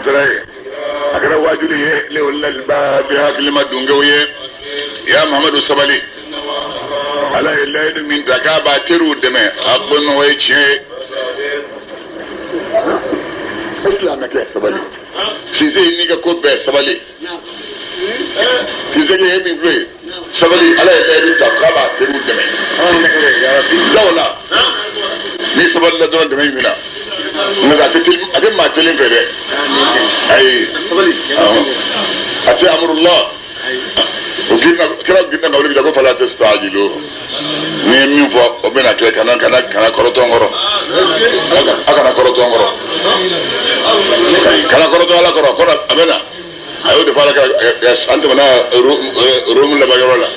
sara ye a kɛra waajuli ye li ulil albabi hakilima dungew ye ya Muhamadu sabali Ala ye layidu min ta k'a b'a teriw dɛmɛ a ko n'o ye tiɲɛ ye e silamɛkɛ sabali sise n'i ka ko bɛɛ sabali sise kɛ e min filɛ ye sabali Ala ye layidu ta k'a b'a teriw dɛmɛ da o la n'i sabalila dɔrɔn dɛmɛ in bɛ na nka a tɛ teli a tɛ maa teli fɛ dɛ ayi a tɛ amurula o girinna kira girinna ka wuli ka ko fala tastaajilu ni ye min fɔ o bɛna kɛ kana kana kana kɔrɔtɔ n kɔrɔ a kana kɔrɔtɔ n kɔrɔ kana kɔrɔtɔ ala kɔrɔ kɔrɔ a bɛ na a y'o de fɔ ala ka an tɛmɛna Romu laban yɔrɔ la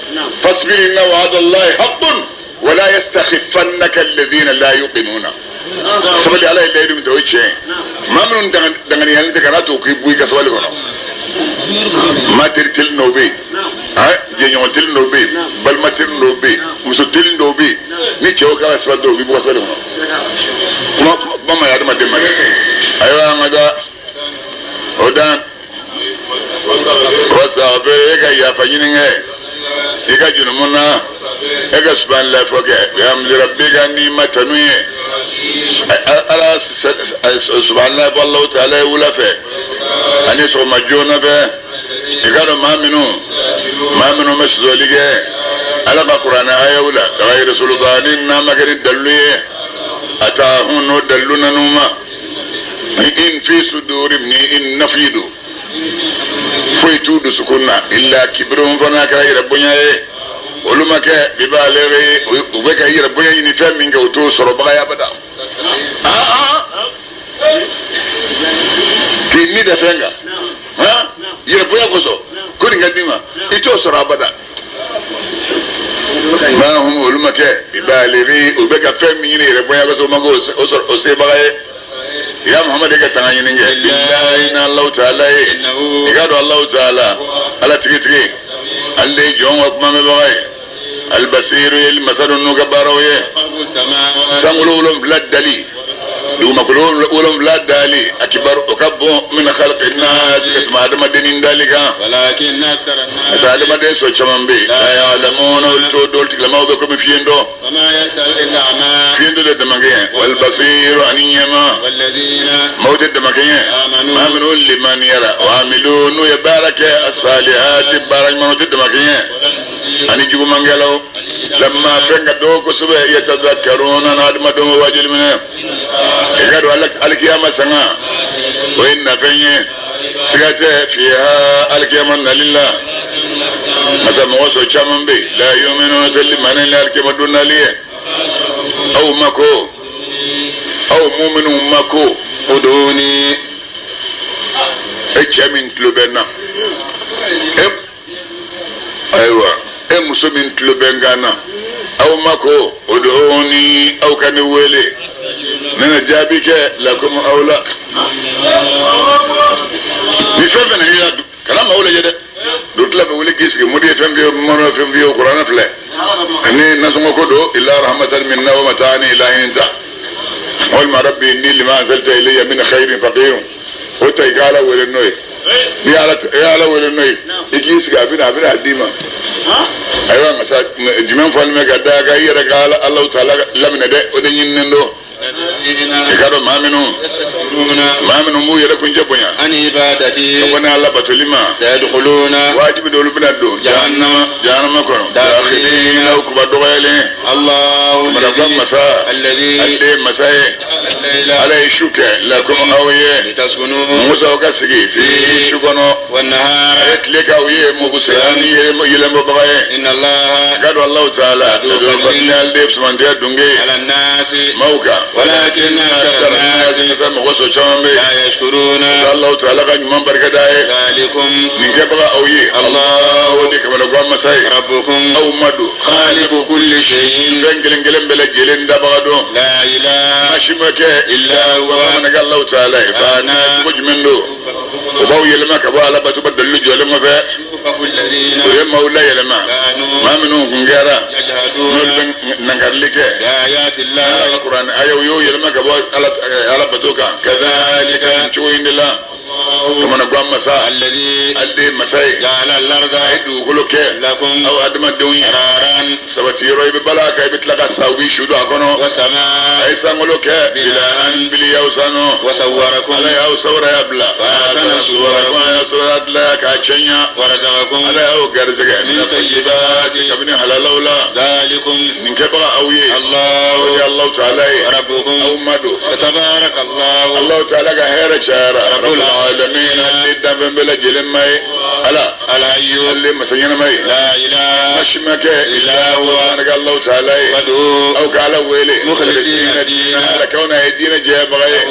fasbir inna wa'adallahi haqqun wala yastakhifannaka alladhina la yuqinuna sabali ala ye layidu min ta o ye tiɲɛ ye maa minnu danganiyalen tɛ kana to k'i bɔ i ka sabali kɔnɔ maa teri teli dɔw bɛ yen jɛɲɔgɔn teli dɔw bɛ yen balima teli dɔw bɛ yen muso teli dɔw bɛ yen ni cɛw kɛra sabali dɔrɔn u b'i bɔ sabali kɔnɔ kuma kuma ma ye adamaden ma dɛ ayiwa an ka taa o dan wastaghfir e ka yafa ɲini kɛ i ka jurumu na e ka subhanallah fɔ kɛ bihamdi rabbika n'i ma tanu ye ala subhanallah fɔ Allahu ta'ala ye wula fɛ ani sɔgɔma joona fɛ i k'a dɔn maa minnu bɛ sɔsɔli kɛ ala ka kuranɛ ayaw la bighayri sultanin n'a ma kɛ ni dalilu ye atahum n'o dalilu nan'u ma in fi sudurihim ni in nafi don foyi t'u dusukun na illa kibirun fo n'a kɛra yɛrɛ bonya ye olu ma kɛ bibalighi u bɛ ka yɛrɛ bonya ɲini fɛn min kɛ u t'o sɔrɔbaga ye abada k'i ni da fɛn kan yɛrɛ bonya kosɔn ko nin ka d'i ma i t'o sɔrɔ abada ma hum olu ma kɛ bibalighi u bɛ ka fɛn min ɲini yɛrɛ bonya kosɔn u ma k'o sɔrɔ o sebaga ye ya Muhammad ka tanga ɲini kɛ billahi na Allahu ta'ala ye i k'a dɔn Allahu ta'ala ala tigitigi ale ye jɔn ka kuma mɛnbaga ye albasiru ye masa don n'u ka baaraw ye sankolo wolonfila dali dugumakolo wolonfila dali akibaru o ka bon min khalqi naasi ka tɛmɛ adamadennin dali kan parce que adamaden sɔn caman bɛ yen la ya'lamuna olu t'o dɔn tigilamaw bɛ komi fiyentɔ fiyentɔ tɛ damakɛɲɛ wal basiru ani ɲɛma maaw tɛ damakɛɲɛ maa minnu limaniyara wa amilu n'u ye baara kɛ asalihati baara ɲumanw tɛ damakɛɲɛ ani jugumankɛlaw lamma fɛn ka dɔgɔ kosɛbɛ yatazakkaruna na adamadenw bɛ waajuli minɛ i k'a dɔn alikiyama sanga o ye nafɛn ye siga tɛ fiha alikiyama nali la masa mɔgɔ sɔn caman bɛ yen la yuminuna tɛ limaniya ni alikiyama don nali ye aw ma ko aw muminw ma ko uduni e cɛ min tulo bɛ n na e ayiwa e muso min tulo bɛ n kan na aw ma ko uduni aw ka ne wele ne na jaabi kɛ lakum aw la ni fɛn fɛn nana kana maaw lajɛ dɛ dugutila bɛ wuli k'i sigi mori ye fɛn f'i ye mɔnɔ ye fɛn f'i ye kuranɛ filɛ ani nasɔngɔ ko don illa rahmatan minna wa mata'an ila hin ta walima rabbi inni lima anzalta ilayya min khairin faqirun o ta i ka ala wele n'o ye n'i ye ala wele n'o ye i k'i sigi a bɛna a bɛna a d'i ma ayiwa masa jumɛn fɔlen bɛ ka da kan i yɛrɛ ka ala Alahu taala laminɛ dɛ o de ɲininen don i k'a dɔn maa minnu maa minnu b'u yɛrɛ kuncɛ bonya an ibadati ka bɔ ni ala batoli ma sayadkhuluna wajibi don olu bɛna don jahannama jahanama kɔnɔ dakhirina u kuba dɔgɔyalen Allahu maraba masa alladhi ale masa ye ala ye su kɛ lakum aw ye litaskunu musa aw ka sigi fi su kɔnɔ wan nahara a ye tile k'aw ye mubsiran ni yelenbɔbaga ye inna Allaha ka dɔn Alahu taala fadli ale de sumandiya dunge ye ala nasi maaw kan walakinna akthara nasi fɛn mɔgɔ sɔn caman bɛ la yen yashkuruna Alahu taala ka ɲuman barika d'a ye dhalikum nin kɛbaga aw ye Allah o de kamanagan masa ye rabbukum aw ma don khaliqu kulli shay'in fɛn kelen kelen bɛɛ lajɛlen dabaga don la ilaha maa si ma kɛ illa huwa mana kɛ Alahu taala ye fa Ana. cogo jumɛn don o b'aw yɛlɛma ka bɔ ala bato ba dalilu jɔlen kɔfɛ yufaku alladhina o ye maaw layɛlɛma kanu maa minnu kun kɛra n'olu yajhaduna bɛ nankarili kɛ bi ayati ala llahi ka kuranɛ ayaw y'o yɛlɛma ka bɔ ala ala bato kan kadhalika nin cogo in de la Kamana gan masa الذي ale masa ye جعل الأرض a ye dugukolo kɛ لكم aw adamadenw ye قرارا sabati yɔrɔ i bɛ bala kan i bɛ tila ka sa u b'i su don a kɔnɔ والسماء a ye sankolo kɛ بناء biliyaw sanu وصوركم ala y'aw sawura bila فأحسن صوركم ala y'aw sawura bila k'a cɛɲa ورزقكم ala y'aw garisɛgɛ من طيبات kabini halalaw la ذلكم nin kɛbaga aw ye o الله ye Alahu taala ye aw ربكم ma don فتبارك الله Alahu taala ka hɛrɛ cayara Rabbul alamin ale danfɛn bɛɛ lajɛlen ma ye ala الحي ale masa ɲɛnama ye لا إله masi ma kɛ إلا هو ala ka Alahu taala ye فادعوه aw ka ala wele مخلصين دينه ala k'aw n'a ye diinɛ jɛbaga ye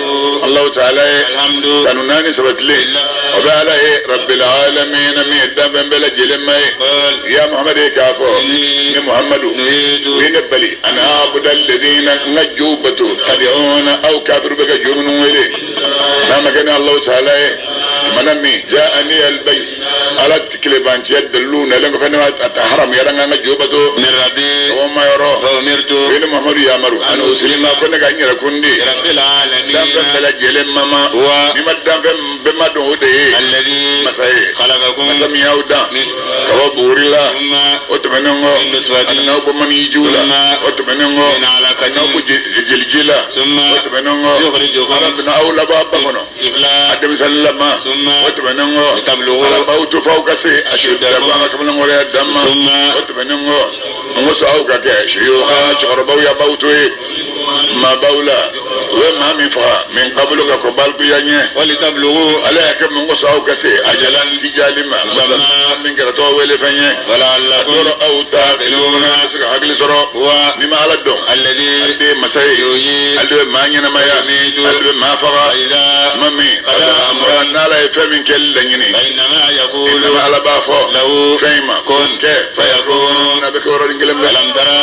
Alahu taala ye الحمد kanu naani sabatilen o bɛ ala ye rabbil alamin min ye danfɛn bɛɛ lajɛlen ma ye قال ya Muhamadu ye k'a fɔ إني ni Muhamadu نهيت u ye ne bali an abuda alladhina n ka jow bato tad'una aw kafiru bɛ ka jo minnu wele n'a ma kɛ ni Alahu taala ye tumana min ja'ani albayi ala tilebanciya dalilu nalen kɔfɛ ne ma a haramuyara n ka jo bato من ربي o ma yɔrɔ فأمرت u ye ne Muhamadu yamaru an uslima ko ne ka n yɛrɛ kundi لرب danfɛn bɛɛ العالمين lajɛlen mama هو n'i ma danfɛn bɛɛ ma dɔn o de ye الذي masa ye خلقكم masa min y'aw dan من ka bɔ buguri la ثم o tɛmɛnen kɔ من نطفة a nana aw bɔ maniji la ثم o tɛmɛnen kɔ من a علقة n'aw bɔ jeliji la ثم o tɛmɛnen kɔ يخرجكم ala bɛna aw labɔ a ba kɔnɔ a طفلا denmisɛnnin lama ثم o tɛmɛnen kɔ لتبلغوا ala b'aw to f'aw ka se a sudako an ka kamalenkɔrɔya dan ma ثم o tɛmɛnen kɔ n ko sɔn aw ka kɛ siyɔka cɛkɔrɔbaw ya b'aw to yen maabaw la u bɛ maa min faga min kabolo ka kɔn balikuya ɲɛ ولتبلغوا ala y'a kɛ mun ko sɔn aw ka se ajalan dijali ma min kɛra tɔgɔ wele fɛn ye ولعلكم yɔrɔ aw taqiluna se ka hakili sɔrɔ هو ni ma ala dɔn الذي ale de ye masa ye يحيي ale de bɛ maa ɲɛnamaya ale de bɛ maa faga وإذا tuma min قضى أمرا n'ala ye fɛn min kɛli laɲini فإنما يقول إنما ala b'a fɔ له fɛn in ma كن kɛ فيكون n'a bɛ kɛ yɔrɔnin kelen bɛɛ ألم ترى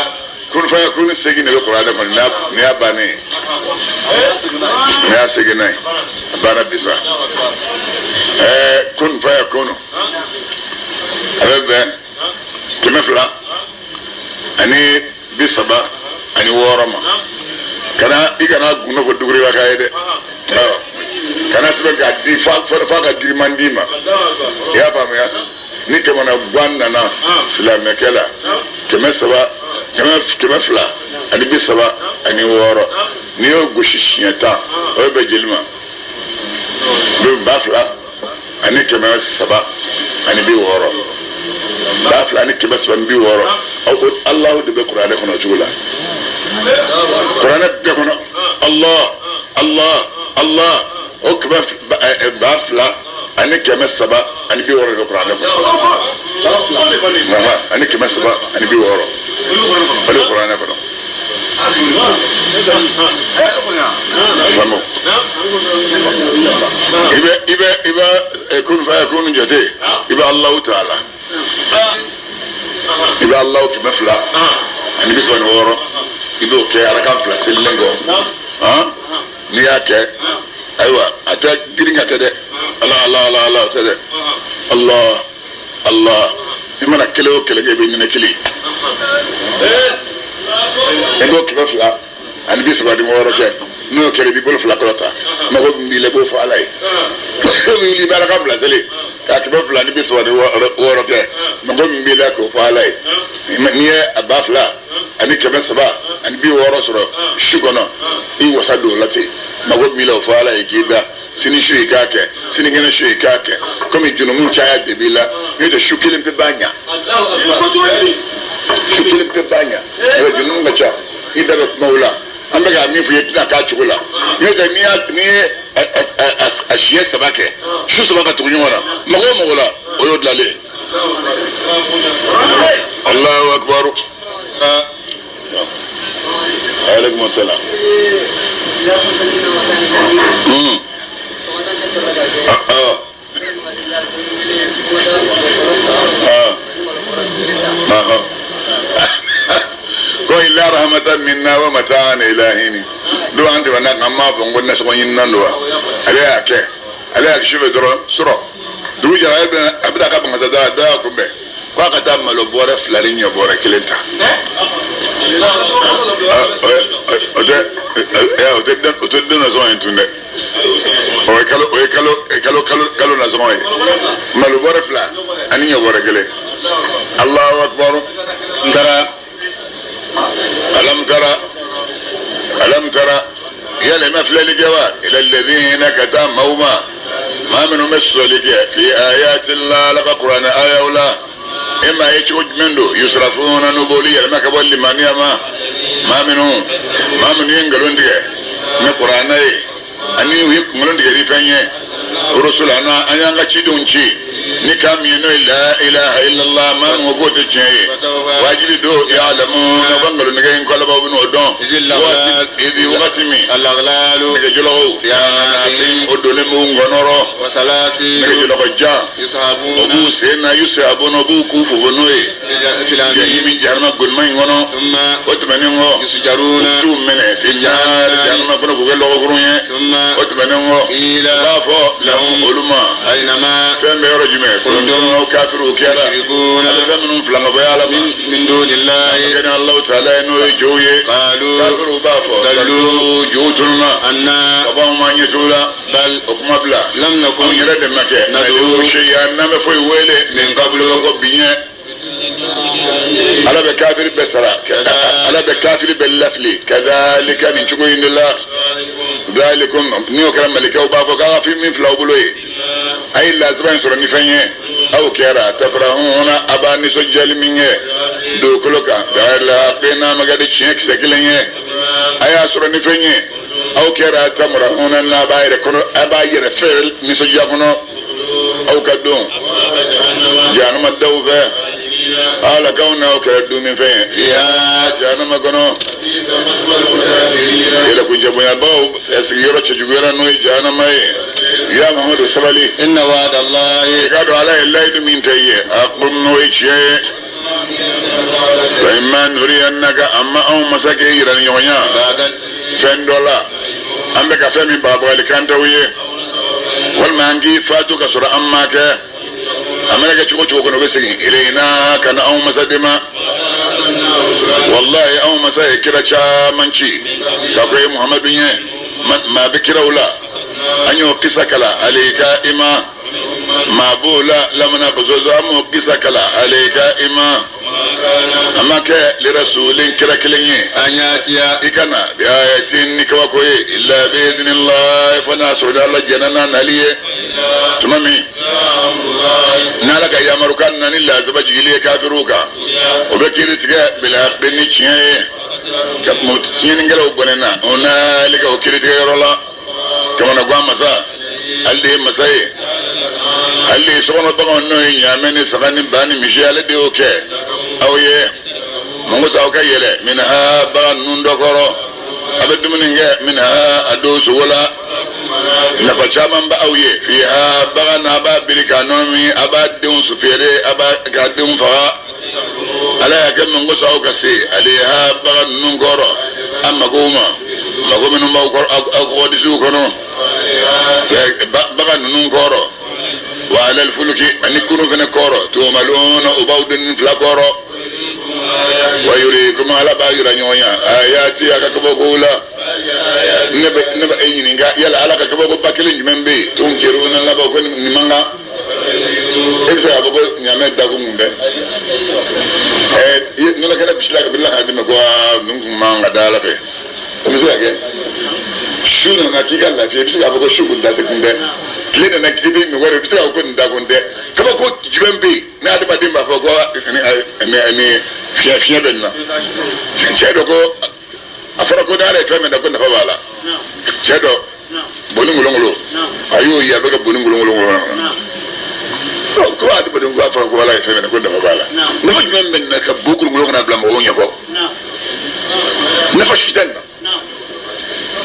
kun fayakun segin de bɛ kuranɛ kɔnɔ ni y'a bannen ye ni y'a segin n'a ye a banna bi sa kun fayakun a bɛ bɛn 236 ma kana i kana gundo fɔ dugurila k'a ye dɛ kana sɛbɛn k'a di fa ka giriman d'i ma i y'a faamuya ni kɛmɛ guwan nana silamɛkɛ la 300 236 n'i y'o gosi siɲɛ 10 o bɛ bɛn joli ma o bɛ 2360 2360 aw ko Alahu de bɛ kuranɛ kɔnɔ o cogo la kuranɛ bɛɛ kɔnɔ Allah Allah Allah o 2360 de bɛ kuranɛ kɔnɔ ani 360 o de kuranɛ kɔnɔ. Faamu i bɛ kun fayakun jate i bɛ Alahu taala i bɛ Alahu 236 i b'o kɛ arakan 2 selilen kɔ n'i y'a kɛ ayiwa a tɛ girin ka kɛ dɛ ala ala ala ala o tɛ dɛ Allah Allah i mana kelen o kelen kɛ i bɛ ɲinɛ kelen i b'o 236 kɛ n'o kɛra i b'i bolo 2 kɔrɔta mago min b'i la i b'o fɔ ala ye n'o b'i wuli i bɛ arakan 2 seli k'a 236 kɛ mago min b'i la k'o fɔ ala ye n'i ye a 2360 sɔrɔ su kɔnɔ i wasa don o la ten mago min b'i la o fɔ ala ye k'i da sini su i k'a kɛ sinikɛnɛ su i k'a kɛ komi jurumu caya de b'i la n'o tɛ su kelen pe b'a ɲa su kelen pe b'a ɲa jurumu ka ca i da bɛ kumaw la an bɛ ka min fɔ i ye tɛna k'a cogo la n'o tɛ n'i ye a siɲɛ 3 kɛ su 3 ka tugu ɲɔgɔn na mago o mago la o y'o dilanlen ye. Allahu akbar. Aleykum salaam. Ko illa rahmatan minna wa mata'an ila hin do an tɛmɛna kan m'a fɔ n ko nasɔngɔ ɲinina don wa ale y'a kɛ ale y'a su fɛ dɔrɔn sɔrɔ dugu jɛra a bɛna ka bamakɔ da y'a kunbɛn k'a ka taa malo bɔrɛ 2 ni ɲɔ bɔrɛ 1 ta O tɛ den nasɔngɔ ye tun dɛ. O ye kalo o ye kalo kalo kalo kalo nasɔngɔ ye. Malo bɔrɛ 2 ani ɲɔ bɔrɛ 1. Allahu akbar. Tara. Alam tara. Alam tara. Yala i ma filɛli kɛ wa? Ila alladhina ka taa maaw ma. Maa minnu bɛ sɔsɔli kɛ fi ayatillah Ala ka kuranɛ ayaw la. E maa ye cogo jumɛn don yusrafuna n'u b'olu yɛlɛma ka bɔ limaniya ma. Maa minnu ye nkalon tigɛ ni kuranɛ ye ani u ye nkalon tigɛ ni fɛn ye rusula na an y'an ka cidenw ci ni kan min ye n'o ye la ilaha illallah maa min ko k'o tɛ tiɲɛ ye wajibi don ya'lamuna ko nkalon tigɛ in kɔlɔbaw bɛ n'o dɔn waati wagati min nɛgɛjɔlɔkɔw o donnen b'u ngɔnɔrɔ nɛgɛjɔlɔkɔ jan o b'u sen na yusabuna o b'u k'u fofo n'o ye jahimi jahanama golima in kɔnɔ o tɛmɛnen kɔ u t'u minɛ fi naari jahanama kɔnɔ k'u kɛ lɔgɔkurun ye o tɛmɛnen kɔ u b'a fɔ lahum olu ma fɛn bɛ yɔrɔ jumɛn kuntum aw kafiriw kɛra a bɛ fɛn minnu filankabɔya Ala ma min dunillahi kɛ ni Alahu taala ye n'o ye jow ye kafiriw b'a fɔ dalu jow tununa ka bɔ anw ma ɲɛ t'u la o kuma bila anw yɛrɛ de ma kɛ nad'u shay'an n'an bɛ foyi wele min qablu ko bi ɲɛ Ala bɛ kafiri bɛɛ sara Ala bɛ kafiri bɛɛ lafili kadhalika nin cogo in de la dhalikum ni o kɛra malikɛw b'a fɔ k'a ka fɛn min filɛ aw bolo ye a ye lazaba in sɔrɔ ni fɛn ye aw kɛra tafrahuna a b'a nisɔndiyali min kɛ dugukolo kan la n'a ma kɛ ni tiɲɛ kisɛ kelen ye a y'a sɔrɔ ni fɛn ye aw kɛra tamurahuna n'a b'a yɛrɛ kɔnɔ a b'a yɛrɛ fɛ nisɔndiya kɔnɔ aw ka don jahanama daw fɛ ala k'aw n'aw kɛra dumunifɛn ye jahanama kɔnɔ yɛlɛkuncɛbonyabaw sigiyɔrɔ cɛjuguyara n'o ye jahanama ye ya Muhamadu sabali inna wa'da Allahi i k'a dɔn Ala ye layidu min ta i ye a ko n'o ye tiɲɛ ye fa imma nuriyannaka amma anw masakɛ yira ni ɲɔgɔnya fɛn dɔ la an bɛ ka fɛn min bagabagali kan t'aw ye walima an k'i fatu ka sɔrɔ an m'a kɛ a mana kɛ cogo cogo kɔnɔ o bɛ segin ilayna ka na anw masa de ma wallahi anw masa ye kira caman ci ka ko ye Muhamadu ye maa bɛ kiraw la an y'o kisa kala alayka i ma maa b'o la lamana bozozo an m'o kisa kala alayka i ma a ma kɛ lirasulin kira kelen ye an yatiya i ka na bi ayatin ni kabako ye illa bi idhnillahi fo n'a sɔrɔ Ala jɛnna n'a nali ye tuma min n'Ala ka yamarukan na ni lazaba jigili ye kafiriw kan o bɛ kiiri tigɛ bil haqqi ni tiɲɛ ye ka tiɲɛnikɛlaw bɔnɛ na o n'ale ka o kiiri tigɛ yɔrɔ la kamanagan masa ale de ye masa ye ale de ye sokɔnɔ baganw n'o ye ɲaamɛ ni saga ni ba ni misi ale de y'o kɛ aw ye mun ko aw ka yɛlɛ minha bagan ninnu dɔ kɔrɔ a bɛ dumuni kɛ minha a dɔw sogo la nafa caman bɛ aw ye fiha bagan na a b'a biri k'a nɔnɔ min a b'a denw feere a b'a k'a denw faga Ala y'a kɛ mun kosɔn aw ka se aleha bagan ninnu kɔrɔ a mago ma mago minnu b'aw kɔrɔ aw kɔgɔdisiw kɔnɔ bagan ninnu kɔrɔ wa alal fuluki ani kurun fana kɔrɔ tumaluna u b'aw dennin fila kɔrɔ wa yurikum Ala b'a yira ɲɔgɔn ya ayati a ka kabakow la ne bɛ e ɲininka yala Ala ka kabakoba kelen jumɛn bɛ yen tunkiruna laban ko nin man kan e bɛ se k'a fɔ ko ɲaamɛ dakun kun tɛ nɔnɔ kɛnɛ bisila ka bila k'a d'i ma ko aa ninnu kun man ka da Ala fɛ o bɛ se ka kɛ su nana k'i ka lafiya i bɛ se k'a fɔ ko su kun da kun tɛ tile nana k'i bɛ min wɛrɛ i bɛ se k'a fɔ ko nin dakun tɛ kabako jumɛn bɛ yen ni adamaden b'a fɔ ko ni fiɲɛ bɛ nin na cɛ dɔ ko a fɔra ko n'ale ye fɛn min da ko nafa b'a la cɛ dɔ bonni ngolongolo a y'o ye a bɛ ka bonni ngolongolo ko adamaden ko a fɔra ko Ala ye fɛn min da ko nafa b'a la nafa jumɛn bɛ nin na ka bo ngolongolo kana bila mɔgɔw ɲɛkɔrɔ nafa si tɛ nin na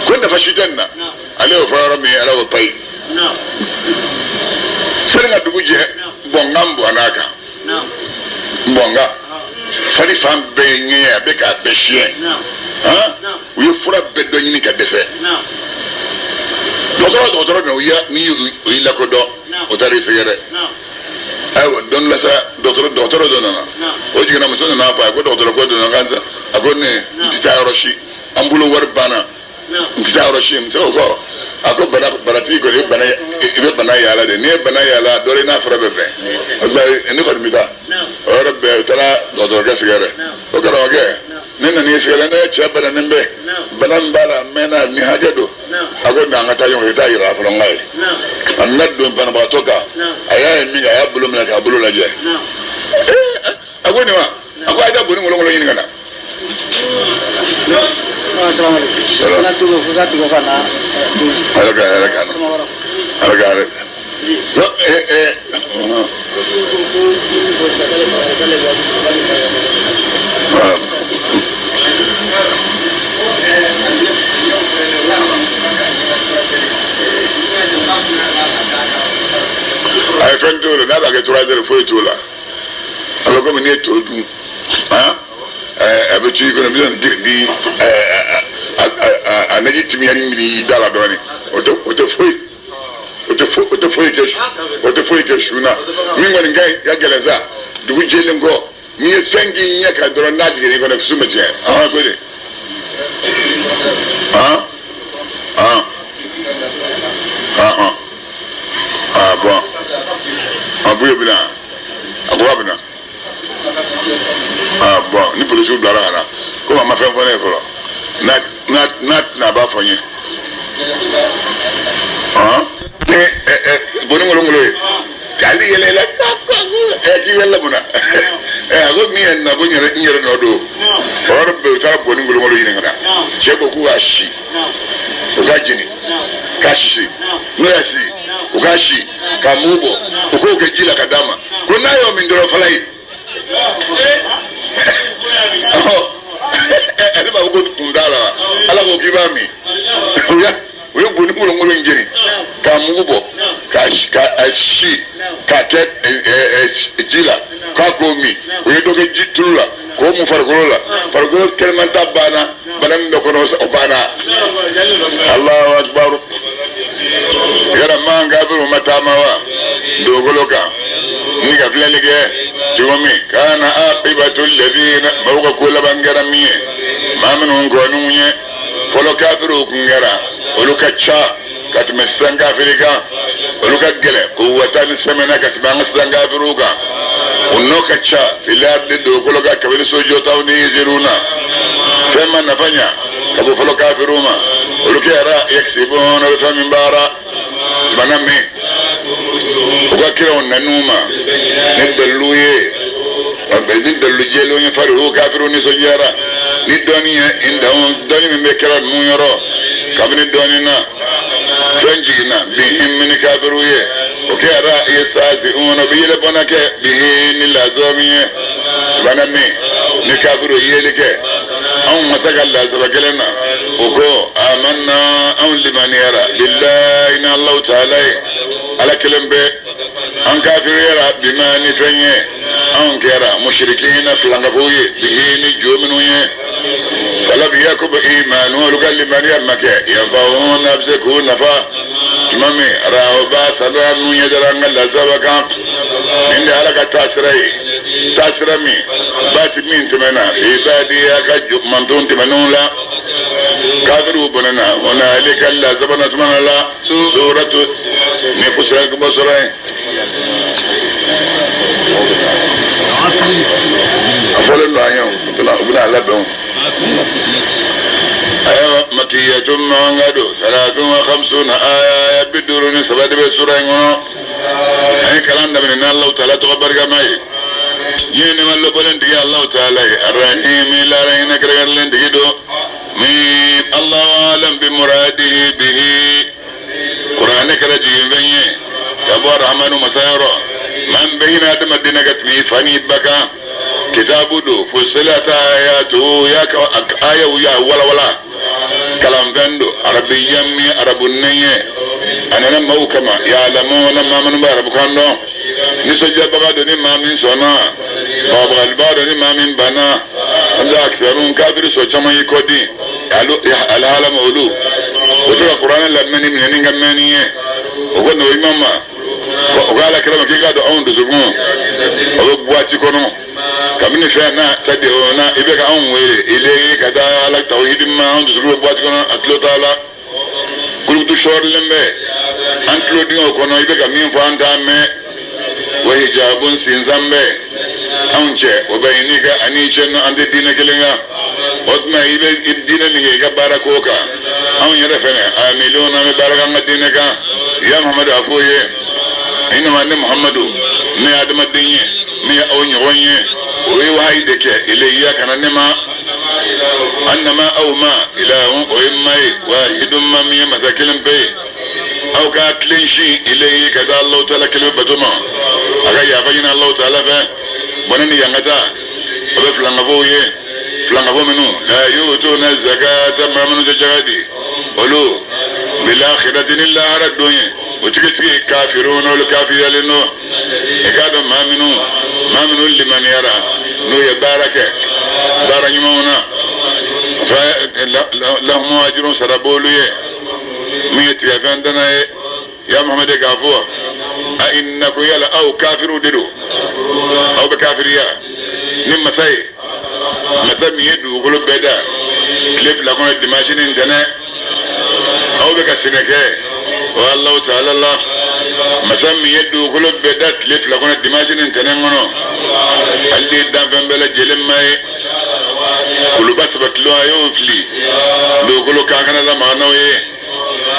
ko nafa si tɛ nin na ale y'o fɔ yɔrɔ min Ala y'o payi sani ka dugu jɛ bɔnkan bɔnna kan bɔnkan fari fan bɛɛ ye ŋɛɲɛ a bɛ k'a bɛɛ siɲɛ u ye fura bɛɛ dɔ ɲini ka dɛsɛ dɔgɔtɔrɔ bɛ n'i y'i lakodɔn o taara i sɛgɛrɛ ayiwa don dɔ la sa dɔgɔtɔrɔ dɔ nana o jiginna muso nana fɔ a ye ko dɔgɔtɔrɔ ko dɔ nana A ko ne n tɛ taa yɔrɔ si, an bolo wari banna, n tɛ taa yɔrɔ si. Muso ko ko a ko banatigi kɔni i bɛ bana yaala de, n'i ye bana yaala dɔ i n'a fura bɛ fɛn. Ne kɔni bɛ taa o yɔrɔ bɛɛ. U taara dɔgɔtɔrɔkɛ sɛgɛrɛ. O karamɔgɔkɛ, ne nana i sɛgɛrɛ, ne ye cɛ bananen bɛ, bana min b'a la a mɛnna, nin hakɛ don. A ko nka an ka taa ɲɔgɔn fɛ, i t'a yira fɔlɔ n ka ye. A nana don banabagatɔ kan, a y'a ye min kɛ, a y'a bolo minɛ k'a bolo lajɛ. A ko nin ma, a ko a ye taa bonni ŋolɔŋɔlɔ ɲini ka na. Ala ka hɛrɛ k'an na, Ala ka hɛrɛ. A ye fɛn t'o la, n'a b'a kɛ 3 heures foyi t'o la. A bɛ komi n'i ye to dun, a bɛ to i kɔnɔ, i bɛ di a naji timiyani min b'i da la dɔɔnin, o tɛ foyi, o tɛ foyi kɛ, o tɛ foyi kɛ su na. Min kɔni ka gɛlɛn sa, dugu jɛlen kɔ, n'i ye fɛn k'i ɲɛ kan dɔrɔn, n'a jiginna i kɔnɔ, su bɛ tiɲɛ. Ko de bon, a buye bɛ na, a ko k'a bɛ na. Bon, ni polisiw bilara ka na, komi a ma fɛn fɔ ne ye fɔlɔ, n'a tɛna a b'a fɔ n ye. Ni bonni ŋolongolo ye, k'ale yɛlɛ yɛlɛ, k'i yɛlɛ mun na? A ko min ye nin na, ko n yɛrɛ nɔ don. O yɔrɔ bɛɛ u taara bonni ŋolongolo ɲini ka na. Cɛ ko k'u k'a si, u k'a jeni, k'a sisi, n'u y'a si, u k'a si, k'a mugu bɔ, u k'o kɛ ji la ka d'a ma. Ko n'a y'o min dɔrɔn fala ye. Ale b'a fɔ ko kun t'a la wa? Ala ko k'i b'a min. U ye bonni ŋolongolo in jeni, k'a mugu bɔ, k'a si, k'a kɛ ji la, k'a k'o min. U ye dɔ kɛ ji tulu la, k'o mun farikolo la. Farikolo kɛlɛmanta banna, bana min bɛ kɔnɔ o banna. Alahu akibaru. Yala man kafiriw ma taama wa dugukolo kan ni ka filɛli kɛ cogo min? Kana aqibatu alladhina, maaw ka ko laban kɛra min ye, maa minnu kɔniw ye fɔlɔ kafiriw kun kɛra, olu ka ca ka tɛmɛ sisan kafiri kan, olu ka gɛlɛn quwwatan ni sɛmɛna ka tɛmɛ an ka sisan kafiriw kan. U nɔ ka ca fil ardi dugukolo kan kabini sojɔtaw ni yeziriw na. Fɛn ma nafa ɲa ka bɔ fɔlɔ kafiriw ma, olu kɛra yaksibuna, bɛ fɛn min baara. Tuma min u ka kiraw nan'u ma ni dalilu ye, ni dalilu jɛlenw ye, farihu kafiriw nisɔndiyara ni dɔnni ye, dɔnni min bɛ kira ninnu yɔrɔ. Kabini dɔnni na fɛn jiginna bihim ni kafiriw ye, o kɛra yastahzi'una, u bɛ yɛlɛbɔnna kɛ bihi ni lazɔ min ye. Tuma min ni kafiriw ye yeli kɛ anw ma se ka lazaba kelen na, o ko amanna, anw limaniyara billahi ni Alahu taala ye, Ala kelen bɛ. An kafiriyara bima ni fɛn ye, anw kɛra musirikina filankafow ye bihi ni jo minnu ye. Falam yakub imanu, olu ka limaniya ma kɛ yanfa'uhum, a bɛ se k'u nafa. Tuma min rahu ba'sana, n'u ɲɛ dara an ka lazaba kan. Nin de Ala ka taasira ye, taasira min baati min tɛmɛna ibadi a ka manton tɛmɛnenw la. Kafiriw bɔnɛna hunalika lazaba na tuma la. Suratu ni kusira bɔ sɔrɔ yen. A fɔlen don an ye, u bɛna a labɛn. Ayiwa, makiyatun mangado 53 aya, 53 de bɛ sura in kɔnɔ. An ye kalan daminɛ ni Alahu taala tɔgɔ barikama ye. Diɲɛ nɛɛma lɔbɔlen tigi Alahu taala ye, arahimi lahara hinɛ kɛrɛnkɛrɛnlen tigi don. Min Allahu alam bi muradihi bihi. Kuranɛ kɛra jiginfɛn ye ka bɔ Rahamanu masa yɔrɔ. Maa min bɛ hinɛ adamaden na ka tɛmɛ i fa n'i ba kan. Kitabu don fusilata ayatu, y'a ka ayaw y'a walawala. Kalanfɛn don arabiya min arabu nɛn ye. A nana maaw kama ya'lamuna, maa minnu bɛ arabukan dɔn. Nisɔndiyabaga don ni maa min sɔnna, bagabagalibaga don ni maa min banna. An bɛ akisarun kafiri sɔn caman y'i kɔ di alhalama olu. O tɛ ka kuranɛ lamɛnni minɛ ni ka mɛnni ye. O ko nabi ɲuman ma, o ko Ala kira ma k'i k'a dɔn anw dusukun o bɛ buwati kɔnɔ. Kabini fɛn na tad'una i bɛ ka anw wele ilayhi ka taa ala tawhidi ma anw dusukun bɛ boîte kɔnɔ a tulo t'a la kulukutu sɔɔrilen bɛ an tulo dingɛw kɔnɔ i bɛ ka min fɔ an t'a mɛn wa hijabun sinsan bɛ anw cɛ wa baynika ani cɛ nɔ an tɛ diinɛ kelen kan o tuma i bɛ diinɛ min kɛ i ka baara k'o kan anw yɛrɛ fɛnɛ amiluna an bɛ baara k'an ka diinɛ kan ya Muhamadu a f'o ye innama ne Muhamadu ne ye adamaden ye ne ye aw ɲɔgɔn ye o ye wahayi de kɛ ilayya ka na ne ma annama aw ma ilahun o ye ma ye wahidun ma min ye masa kelen pe ye aw ka tilen sin ilayhi ka taa Alahu taala kelen bato ma a ka yafa ɲini Alahu taala fɛ bɔnɛ ni yankata o bɛ filankafow ye filankafo minnu la yutuna zakata maa minnu tɛ jaka di olu bilakhirati ni lahara don ye o tigitigi kafirun olu kafiriyalen don i k'a dɔn maa minnu limaniyara n'u ye baara kɛ baara ɲumanw na fa lahum ajrun sara b'olu ye min ye tigɛfɛn dana ye ya Muhamadu k'a fɔ a innakum yala aw kafiriw de don aw bɛ kafiriya ni masa ye masa min ye dugukolo bɛɛ da tile 2 kɔnɔ dimanche ni ntɛnɛn aw bɛ ka sɛnɛ kɛ o Alahu taala la masa min ye dugukolo bɛɛ da tile 2 kɔnɔ dimanche ni ntɛnɛn kɔnɔ ale de ye danfɛn bɛɛ lajɛlen ma ye kuluba sabatilen a y'o fili dugukolo kan kana lamaga n'aw ye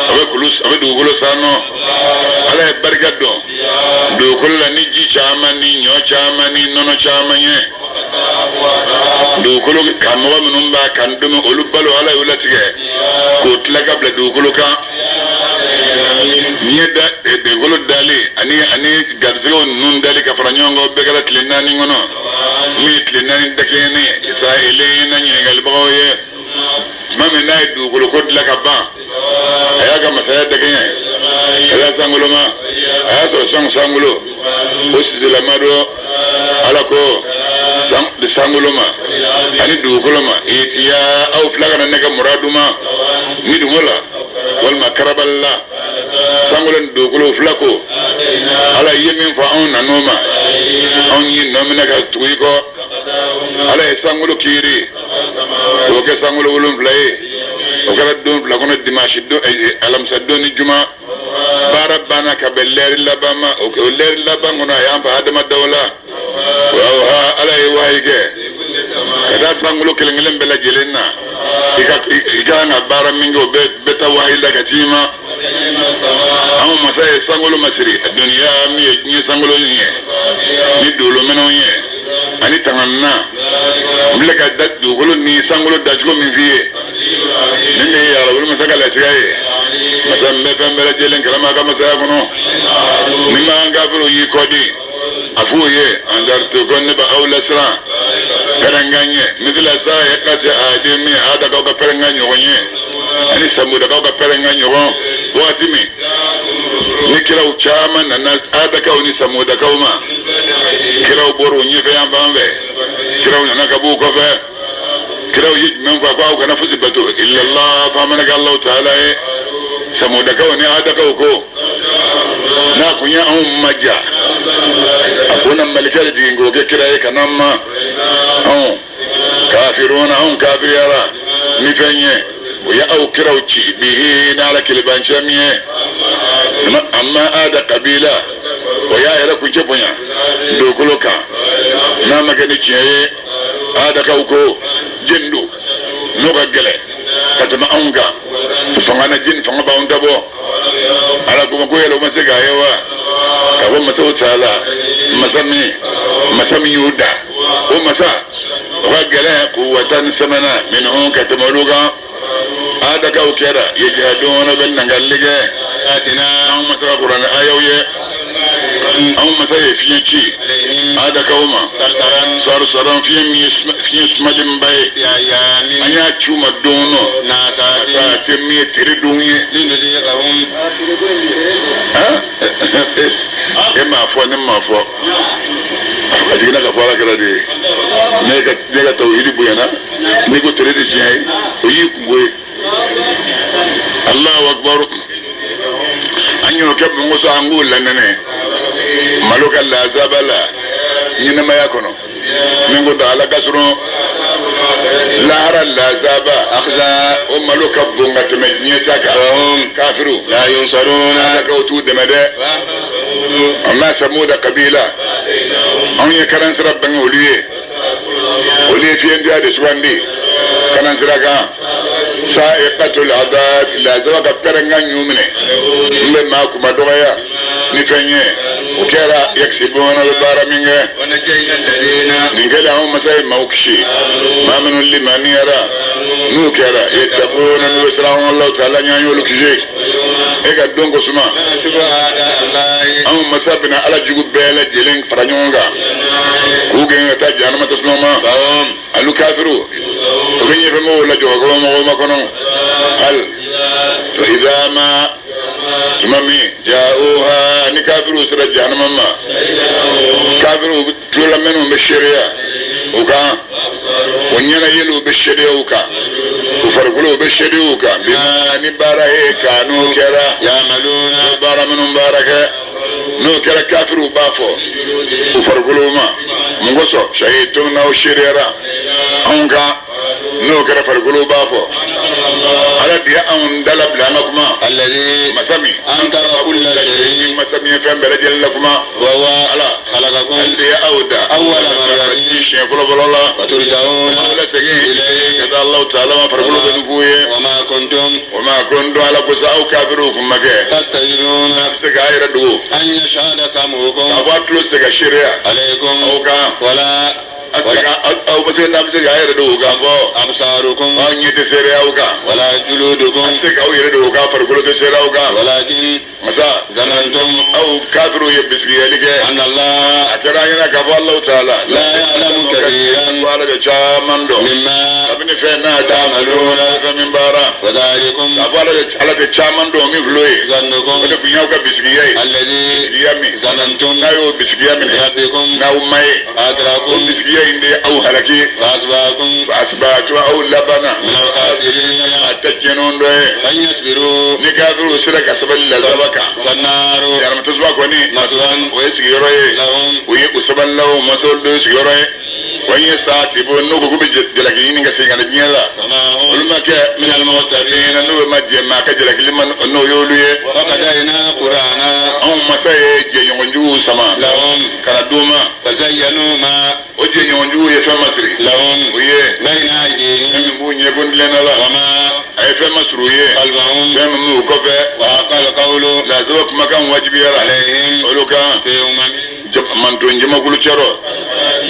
a bɛ kulu a bɛ dugukolo sanɔ ala ye barika dɔn dugukolo la ni ji caman ni ɲɔ caman ni nɔnɔ caman ye dugukolo kan mɔgɔ minnu b'a kan domi olu balo ala y'o latigɛ k'o tila ka bila dugukolo kan n'i ye da dugukolo dali ani garisɛgɛw ninnu dali ka fara ɲɔgɔn kan o bɛɛ kɛra tile 4 kɔnɔ min ye tile 4 dakɛɲɛni ye sa ele na ɲininkalibagaw ye tuma min n'a ye dugukolo ko dilan ka ban a y'a ka masaya dakɛɲɛ ka taa sankolo ma a y'a sɔrɔ sankolo o sisilama dɔ ala ko sankolo ma ani dugukolo ma itiya aw fila kana ne ka muradu ma ni dugu la walima karabali la sankolo ni dugukolo fila ko ala ye min fɔ anw nan'o ma anw y'i nɔ minɛ ka tugu i kɔ ala ye sankolo kiiri o kɛ sankolo 7 ye o kɛra don 2 kɔnɔ dimanche don alamisa don ni juma baara banna ka bɛn lɛri laban ma o lɛri laban kɔnɔ a y'an fa adama daw la wa ala ye wahayi kɛ ka taa sankolo kelen kelen bɛɛ lajɛlen na i ka kan ka baara min kɛ o bɛɛ taa wahayi la ka t'i ma anw masa ye sankolo masiri duniya min ye diɲɛ sankolo ye ni dolominɛnw ye ani tanganna n filɛ ka dugukolo ni sankolo dacogo min f'i ye nin de ye arawuli masa ka latigɛ ye masa min bɛ fɛn bɛɛ lajɛlen kalama a ka masaya kɔnɔ ni ma kafiriw y'i kɔ di a f'u ye anzartukum ne bɛ aw lasiran pɛrɛnkan ɲɛ misila sa ye kasi adi min adakaw ka pɛrɛnkan ɲɔgɔn ye ani samudakaw ka pɛrɛnkan ɲɔgɔn waati min ni kiraw caman nana adakaw ni samudakaw ma kiraw bɔra u ɲɛfɛ yan fan fɛ kiraw nana ka b'u kɔfɛ kiraw ye jumɛn fɔ ko aw kana fosi bato illallah f'a mana kɛ Alahu taala ye samudakaw ni adakaw ko n'a kun ye anw maja a ko na malikɛ de jigin k'o kɛ kira ye ka n'an ma anw kafiruna anw kafiriyara ni fɛn ye o ye aw kiraw ci bihi n'ala kelebancɛ min ye amma ada kabila o y'a yɛrɛ kuncɛ bonya dugukolo kan n'a ma kɛ ni tiɲɛ ye adakaw ko jeni don n'o ka gɛlɛn ka tɛmɛ anw kan fanga na jeni fanga b'anw dabɔ ala ko ko yɛlɛ o ma se k'a ye wa k'a fɔ masaw taala masa min y'u da o masa o ka gɛlɛn quwwatan samana minhum ka tɛmɛ olu kan adakaw kɛra yajhaduna bɛ nangali kɛ anw masa ka kuranɛ ayaw ye anw masa ye fiɲɛ ci adakaw ma sarusaran fiɲɛ min ye fiɲɛ sumalenba ye an y'a ci u ma don nɔ saate min ye tere don ye e m'a fɔ ne m'a fɔ a jiginna ka fɔ ala kɛra de ye ne ka tawhidi bonyana n'i ko tere de tiɲɛ ye o y'i kungo ye Allahu akbar an y'o kɛ mɔgɔ an k'o lanɛnɛ malo ka lazaba la ɲɛnamaya kɔnɔ. Min ko ala ka surun lahara lazaba أخزى o malo ka bon ka tɛmɛ diɲɛ ta kan وهم kafiru لا ينصرون ala ka o t'u dɛmɛ dɛ amma samuda kabila anw ye karansira bange olu ye olu ye fiyɛntiya de sugandi karansira kan sa'iqatul azab lazaba ka pɛrɛnkan ɲu minɛ n bɛ maa kuma dɔgɔya ni fɛn ye o kɛra yakisibuna bɛ baara min kɛ ونجينا الذين nin kɛlen anw masa ye maaw kisi maa minnu limaniyara n'u kɛra yattaquna n'u bɛ siran Alahu taala ɲɛ an y'olu kisi e ka don ko suma نحسب أعداء الله anw masa bɛna ala jugu bɛɛ lajɛlen fara ɲɔgɔn kan k'u gɛn ka taa jahanama tasuma ma فهم alu kafiru o bɛ ɲɛfɛ mɔgɔw lajɔ ka mɔgɔw ma kɔnɔ hali idza ma tuma min ja'uha ni kafiru sera jahanama ma kafiru tulolamɛnniw bɛ seereya u kan o ɲɛnayɛliw bɛ seereya u kan u farikolow bɛ seereya u kan bima ni baara ye kanu kɛra يعملون baara minnu baara kɛ n'o kɛra kafiruw b'a fɔ u farikolow ma mun kosɔn sayitum n'aw seereyara anw kan n'o kɛra farikolow b'a fɔ ala de ye anw dala bila an ka kuma الذي masa min أنكر كل شيء masa min ye fɛn bɛɛ lajɛlen la kuma وهو ala خلقكم ale de ye aw da أول مرة siɲɛ fɔlɔ fɔlɔ la وترجعون aw la segin إليه ka taa Alahu taala ma farikolo bɛ nin k'u ye وما كنتم o ma ko n dɔn ala ko sa aw kafiruw kun ma kɛ تستجيبون a bɛ se k'a yɛrɛ dogo أن يشهد سمعكم k'a fɔ a tulo tɛ se ka seereya عليكم aw kan ولا a tɛ se ka aw bɛ se n'a bɛ se k'a yɛrɛ dogo k'a fɔ أبصاركم aw ɲɛ tɛ seereya aw kan ولا a جلودكم tɛ se k'aw yɛrɛ dogo k'a farikolo tɛ seereya aw kan ولكن masa ظننتم aw kafiruw ye bisigiyali kɛ أن الله a kɛra an ɲɛna k'a fɔ Alahu taala لا يعلم كثيرا ko ala bɛ caman dɔn مما kabini fɛn n'a ta'maluna fɛn min baara وذلكم k'a fɔ ala bɛ caman dɔn min fil'o ye o ظنكم de tun y'aw ka bisigiya ye الذي bisigiya min ظننتم n'a y'o bisigiya minɛ بربكم n'aw ma ye o أدراكم bisigiya in de ye aw halaki وأصبحتم asibatu aw labanna من الخاسرين a tɛ tiɲɛniw dɔ ye لن يصبروا ni kafiruw sera ka sabali lazaba kan فالنار jahanama tasuma kɔni مثوى o ye sigiyɔrɔ ye لهم o ye u sabalilaw masaw dɔ ye sigiyɔrɔ ye wa n ye saa tibo n'u ko k'u bɛ jalaki ɲini ka segin ka na diɲɛ la وما هم olu ma kɛ من المهتدين na n'u bɛ ma jɛ maa ka jalakili ma n'o y'olu ye وقضينا قرانا anw masa ye jɛɲɔgɔnjuguw sama لهم ka na d'u ma فزينوا ما o jɛɲɔgɔnjuguw ye fɛn masiri لهم u ye بين fɛn أيديهم min b'u ɲɛkun tilenna la وما a ye fɛn masiri u ye خلفهم fɛn min b'u kɔfɛ وحق القول lazaba kumakan wajibiyara عليهم olu kan في أمم manton jamakulu cɛrɔ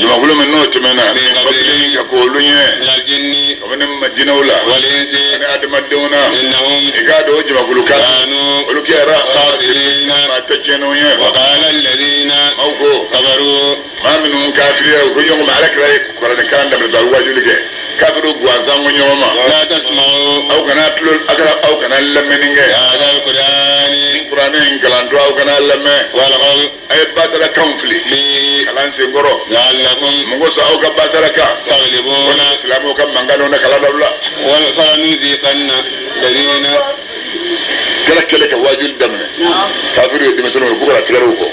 jamakulu min n'o tɛmɛna Min qabli ka k'olu ɲɛ من الجن kabini majinɛw la والإنس ani adamadenw na إنهم i k'a dɔn o jamakulu kan كانوا olu kɛra خاسرين maa tɛ tiɲɛniw ye وقال الذين aw ko كفروا maa minnu kafiriya u ko ɲɔgɔn ma ala kira ye kuranɛkan daminɛ ka wajuli kɛ kafiru gansan ko ɲɔgɔn ma لا تسمعوا aw kana tulo aw kana aw kana lamɛnni kɛ هذا القرآن kuranɛ in kalantɔ aw kana lamɛn والغوا a ye batara kanw fili فيه kalan senkɔrɔ لعلكم mun kosɔn aw ka batara kan تغلبون silamɛw ka mankan dɔ na kalan dabila فلنذيقن الذين kɛlɛ kɛlɛ ka wajuli daminɛ kafiru ye denmisɛnninw ye k'u kana tigɛrɛw kɔ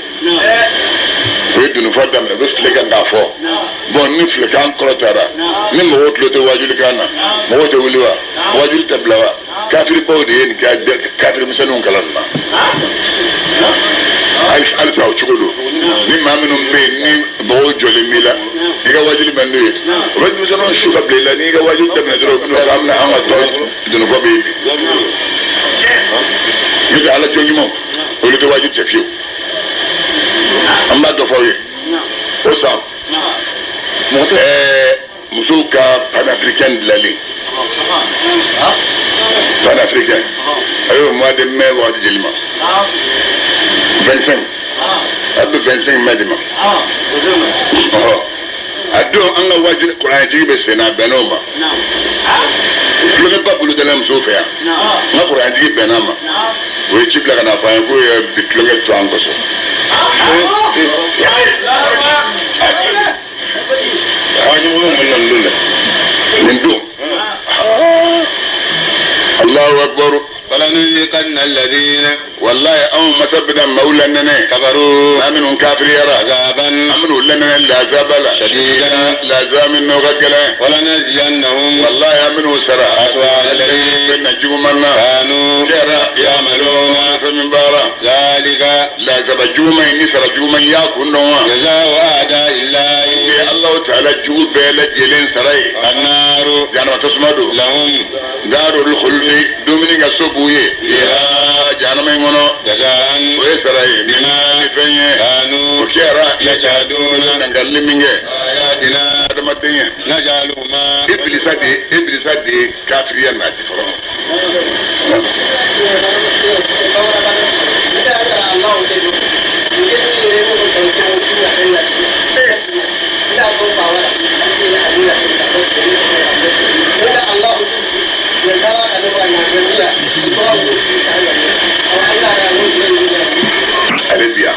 u ye dununfɔ daminɛ u bɛ file kan k'a fɔ bɔn ni filekan kɔrɔtara ni mɔgɔw tulo tɛ wajuli kan na mɔgɔw tɛ wuli wa wajuli tɛ bila wa kafiribaw de ye nin kɛ kafiri misɛnninw kalan nin na halisa o cogo don ni maa minnu bɛ yen ni mɔgɔw jɔlen b'i la i ka wajuli man d'u ye o bɛ denmisɛnninw su ka bila i la n'i ka wajuli daminɛ dɔrɔn u bɛ na k'an bɛna an ka tɔn dununfɔ bɛ yen bi n'o tɛ ala jɔn ɲumanw olu tɛ wajuli tɛ fiyewu an b'a dɔ fɔ aw ye o san musow ka panafricain dilanlen panafricain a y'o mois de mai wagati jeli ma 25 a bɛ 25 mai de ma ɔhɔ a don an ka wajuli kuranɛtigi bɛ sen na a bɛnn'o ma tulonkɛba bolo dala musow fɛ yan n ka kuranɛtigi bɛnn'a ma o ye ci bila ka na fɔ an ye k'o ye bi tulonkɛ to an kosɔn. Nin don Allahu akbar. ولنذيقن الذين والله أو مسبنا مولى ننا كفروا أمنوا كافر عذابا أمنوا لنا العذاب شديدا العذاب من غجلا ولنجزينهم والله أمنوا سرا أسوأ الذي نجومنا كانوا يعملون من بارا ذلك لا زبجوما إني سرجوما يا جزاء أعداء الله الله تعالى جو بلا جلين سراي النار جانا تسمدو لهم دار الخلد دومينيغا سوبوي يا جانا ميمونو جزاء ويسراي بما فين كانوا وكيرا يجهدون نغالي مينغ آياتنا آدمتين نجعلهما إبليس دي كافريا ناتي فرون Ale biya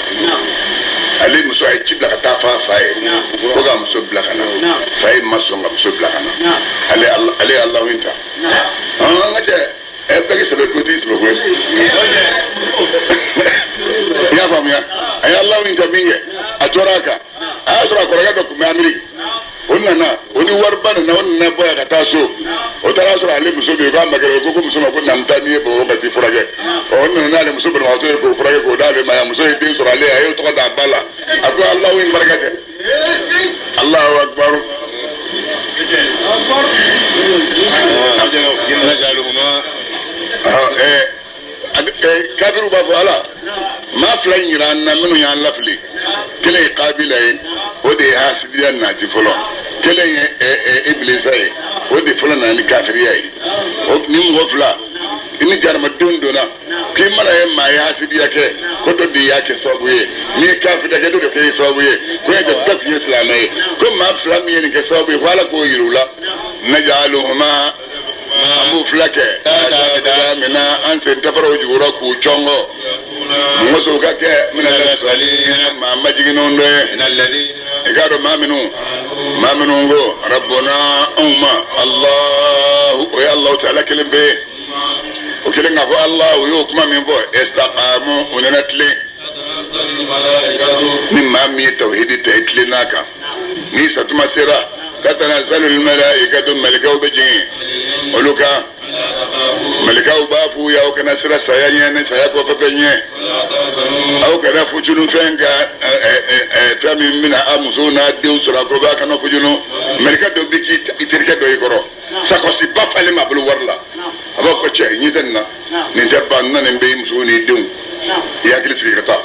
ale muso a ye ci bila ka taa fa fa ye ko ka muso bila ka na fa ye ma sɔn ka muso bila ka na ale ale Alahu in ta an ka cɛ ɛ bɛɛ k'i sɛbɛ ko t'i sɛbɛ ko ye i y'a faamuya a ye Alahu in ta min kɛ a tora a kan a y'a sɔrɔ a kɔrɔkɛ dɔ tun bɛ Ameriki o nana o ni wariba nana o nana bɔ yan ka taa so o taara sɔrɔ ale muso bɛ yen k'a ma kɛ ko muso ma ko na n taa n'i ye Bamakɔ ka t'i furakɛ ɔ o nana n'ale muso banabagatɔ ye k'o furakɛ k'o d'ale ma yan muso ye den sɔrɔ ale a y'o tɔgɔ d'a ba la a ko Alahu in barika tɛ Alahu akibaru. Kafiru b'a fɔ ala maa fila in yira an na minnu y'an lafili kelen ye Kabila ye o de ye hasidiya nati fɔlɔ kelen ye Ibilisa ye o de fɔlɔ nana ni kafiriya ye ni mɔgɔ fila i ni jaramadenw donna k'i mana ye maa ye hasidiya kɛ ko dɔ de y'a kɛ sababu ye n'i ye kafiriya kɛ dɔ de kɛ sababu ye ko e tɛ bɛɛ tun ye silamɛ ye ko maa fila min ye nin kɛ sababu ye ko ala k'o yir'u la najaluhuma an b'u fila kɛ mina an sen tafaraw jugura k'u cɔngɔ musow ka kɛ mina maa majiginnenw dɔ ye i k'a dɔn maa minnu ko rabbuna anw ma Allahu o ye Alahu taala kelen pe ye o kelen k'a fɔ Allah o y'o kuma min fɔ istaqamu u nana tilen ni maa min ye tawhidi ta i tilen n'a kan ni satuma sera tatanazzalu l-malaikatu malikaw bɛ jigin olu kan malikaw b'a f'u ye aw kana siran saya ɲɛ ni saya kɔfɛ fɛn ɲɛ aw kana fujunu fɛn ka fɛn min bɛna a musow n'a denw sɔrɔ a kɔrɔ a kana fujunu malika dɔ bɛ k'i terikɛ dɔ i kɔrɔ sakɔsiba falen b'a bolo wari la a b'a fɔ cɛ ɲɛ tɛ nin na nin tɛ ban na nin bɛ i musow n'i denw i hakili sigi ka taa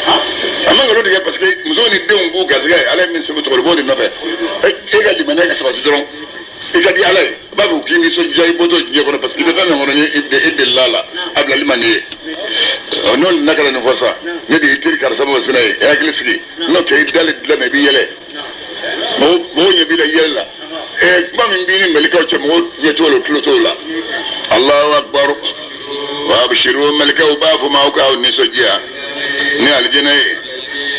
a man nkalon tigɛ parce que musow ni denw b'u garisɛgɛ ala ye min sɛbɛn tɔgɔ b'o de nɔfɛ e ka limaniya ka sabati dɔrɔn i ka di ala ye a b'a fɔ k'i nisɔndiya i bɔtɔ diɲɛ kɔnɔ parce que i bɛ fɛn min kɔnɔ e delila la a bilali man di ye n'o nana ka na nin fɔ sa ne de y'i teri karisa ma sina ye e hakili sigi n'o tɛ i dalen dilan na i b'i yɛlɛ mɔgɔw ɲɛ b'i la yɛlɛ la kuma min b'i ni malikaw cɛ mɔgɔw ɲɛ t'o la o tulo t'o la Alahu akibaru wa abshiru malikaw b'a fɔ ma aw k'aw nisɔndiya ni alijinɛ ye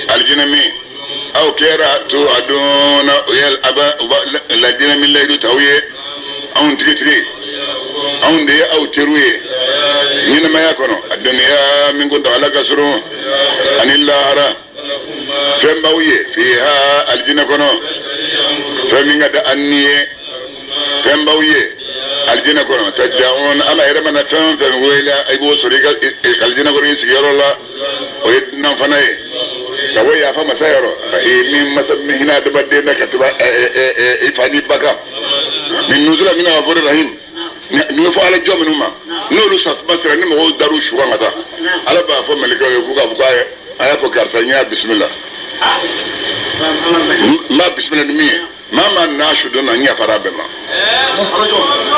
alijinɛ min aw kɛra to a donna o ye lajinɛ min layidu t'aw ye anw tigitigi anw de ye aw teriw ye ɲɛnamaya kɔnɔ a duniya min kuntagala ka surun ani lahara fɛn b'aw ye fiha alijinɛ kɔnɔ fɛn min ka di an ni ye fɛn b'aw ye alijinɛ kɔnɔ tajahun ala yɛrɛ mana fɛn o fɛn wele i b'o sɔrɔ i ka alijinɛ kɔnɔ i sigiyɔrɔ la o ye dunan fana ye ka bɔ yafa masa yɔrɔ min masa min hinɛ adamaden na ka tɛmɛ i fa n'i ba kan min nuzula min ghafuri rahim nin bɛ fɔ ala jɔn minnu ma n'olu sasuma sera ni mɔgɔw dar'u su kan ka taa ala b'a fɔ malikaw ye k'u k'a fɔ k'a a y'a fɔ karisa n y'a bisimila n b'a bisimila ni min ye maa maa n'a su dɔn na n yafara a bɛɛ ma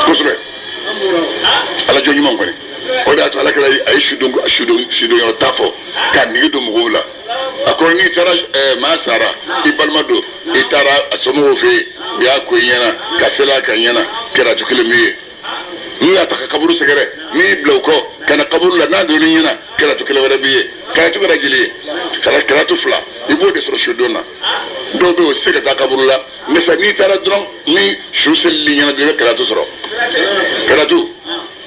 kosɛbɛ ala jɔn ɲuman kɔni o de y'a to ala kɛra a ye sudon yɔrɔ ta fɔ k'a nege don mɔgɔw la a ko n'i taara maa sara i balima don i taara a somɔgɔw fɛ yen u y'a ko i ɲɛna ka seli a kan ɲɛna kɛratu kelen b'i ye n'u y'a ta ka kaburu sɛgɛrɛ n'i y'i bila o kɔ ka na kaburu la n'a donn'i ɲɛna kɛratu kelen wɛrɛ b'i ye kɛratu kɛra jeli ye kɛratu fila i b'o de sɔrɔ sudon na dɔw bɛ yen o tɛ se ka taa kaburu la mɛ n'i taara dɔrɔn ni su selili ɲɛna dɔrɔn i bɛ kɛratu sɔrɔ kɛratu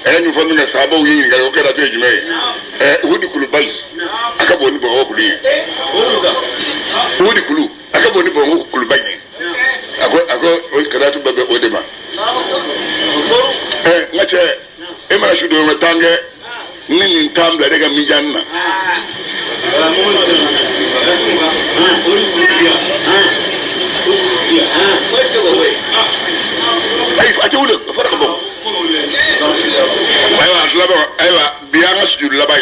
Ɛ ɲɛfɔ min kɛ sabaw ye ɲininkali o kɛra to ye jumɛn ye? Ɛ Uhudi kuluba in a ka bon ni Bamakɔ kulu ye. Uhudi kulu a ka bon ni Bamakɔ kuluba in ye. A ko o karatu bɛɛ bɛ o de ma. Ɛ n ka cɛ e mana su don tan kɛ ni nin tan bila ne ka mijan na. Ayi a tɛ wuli a fɔra ka bɔ. Ayiwa a laban ayiwa bi an ka sujudu laban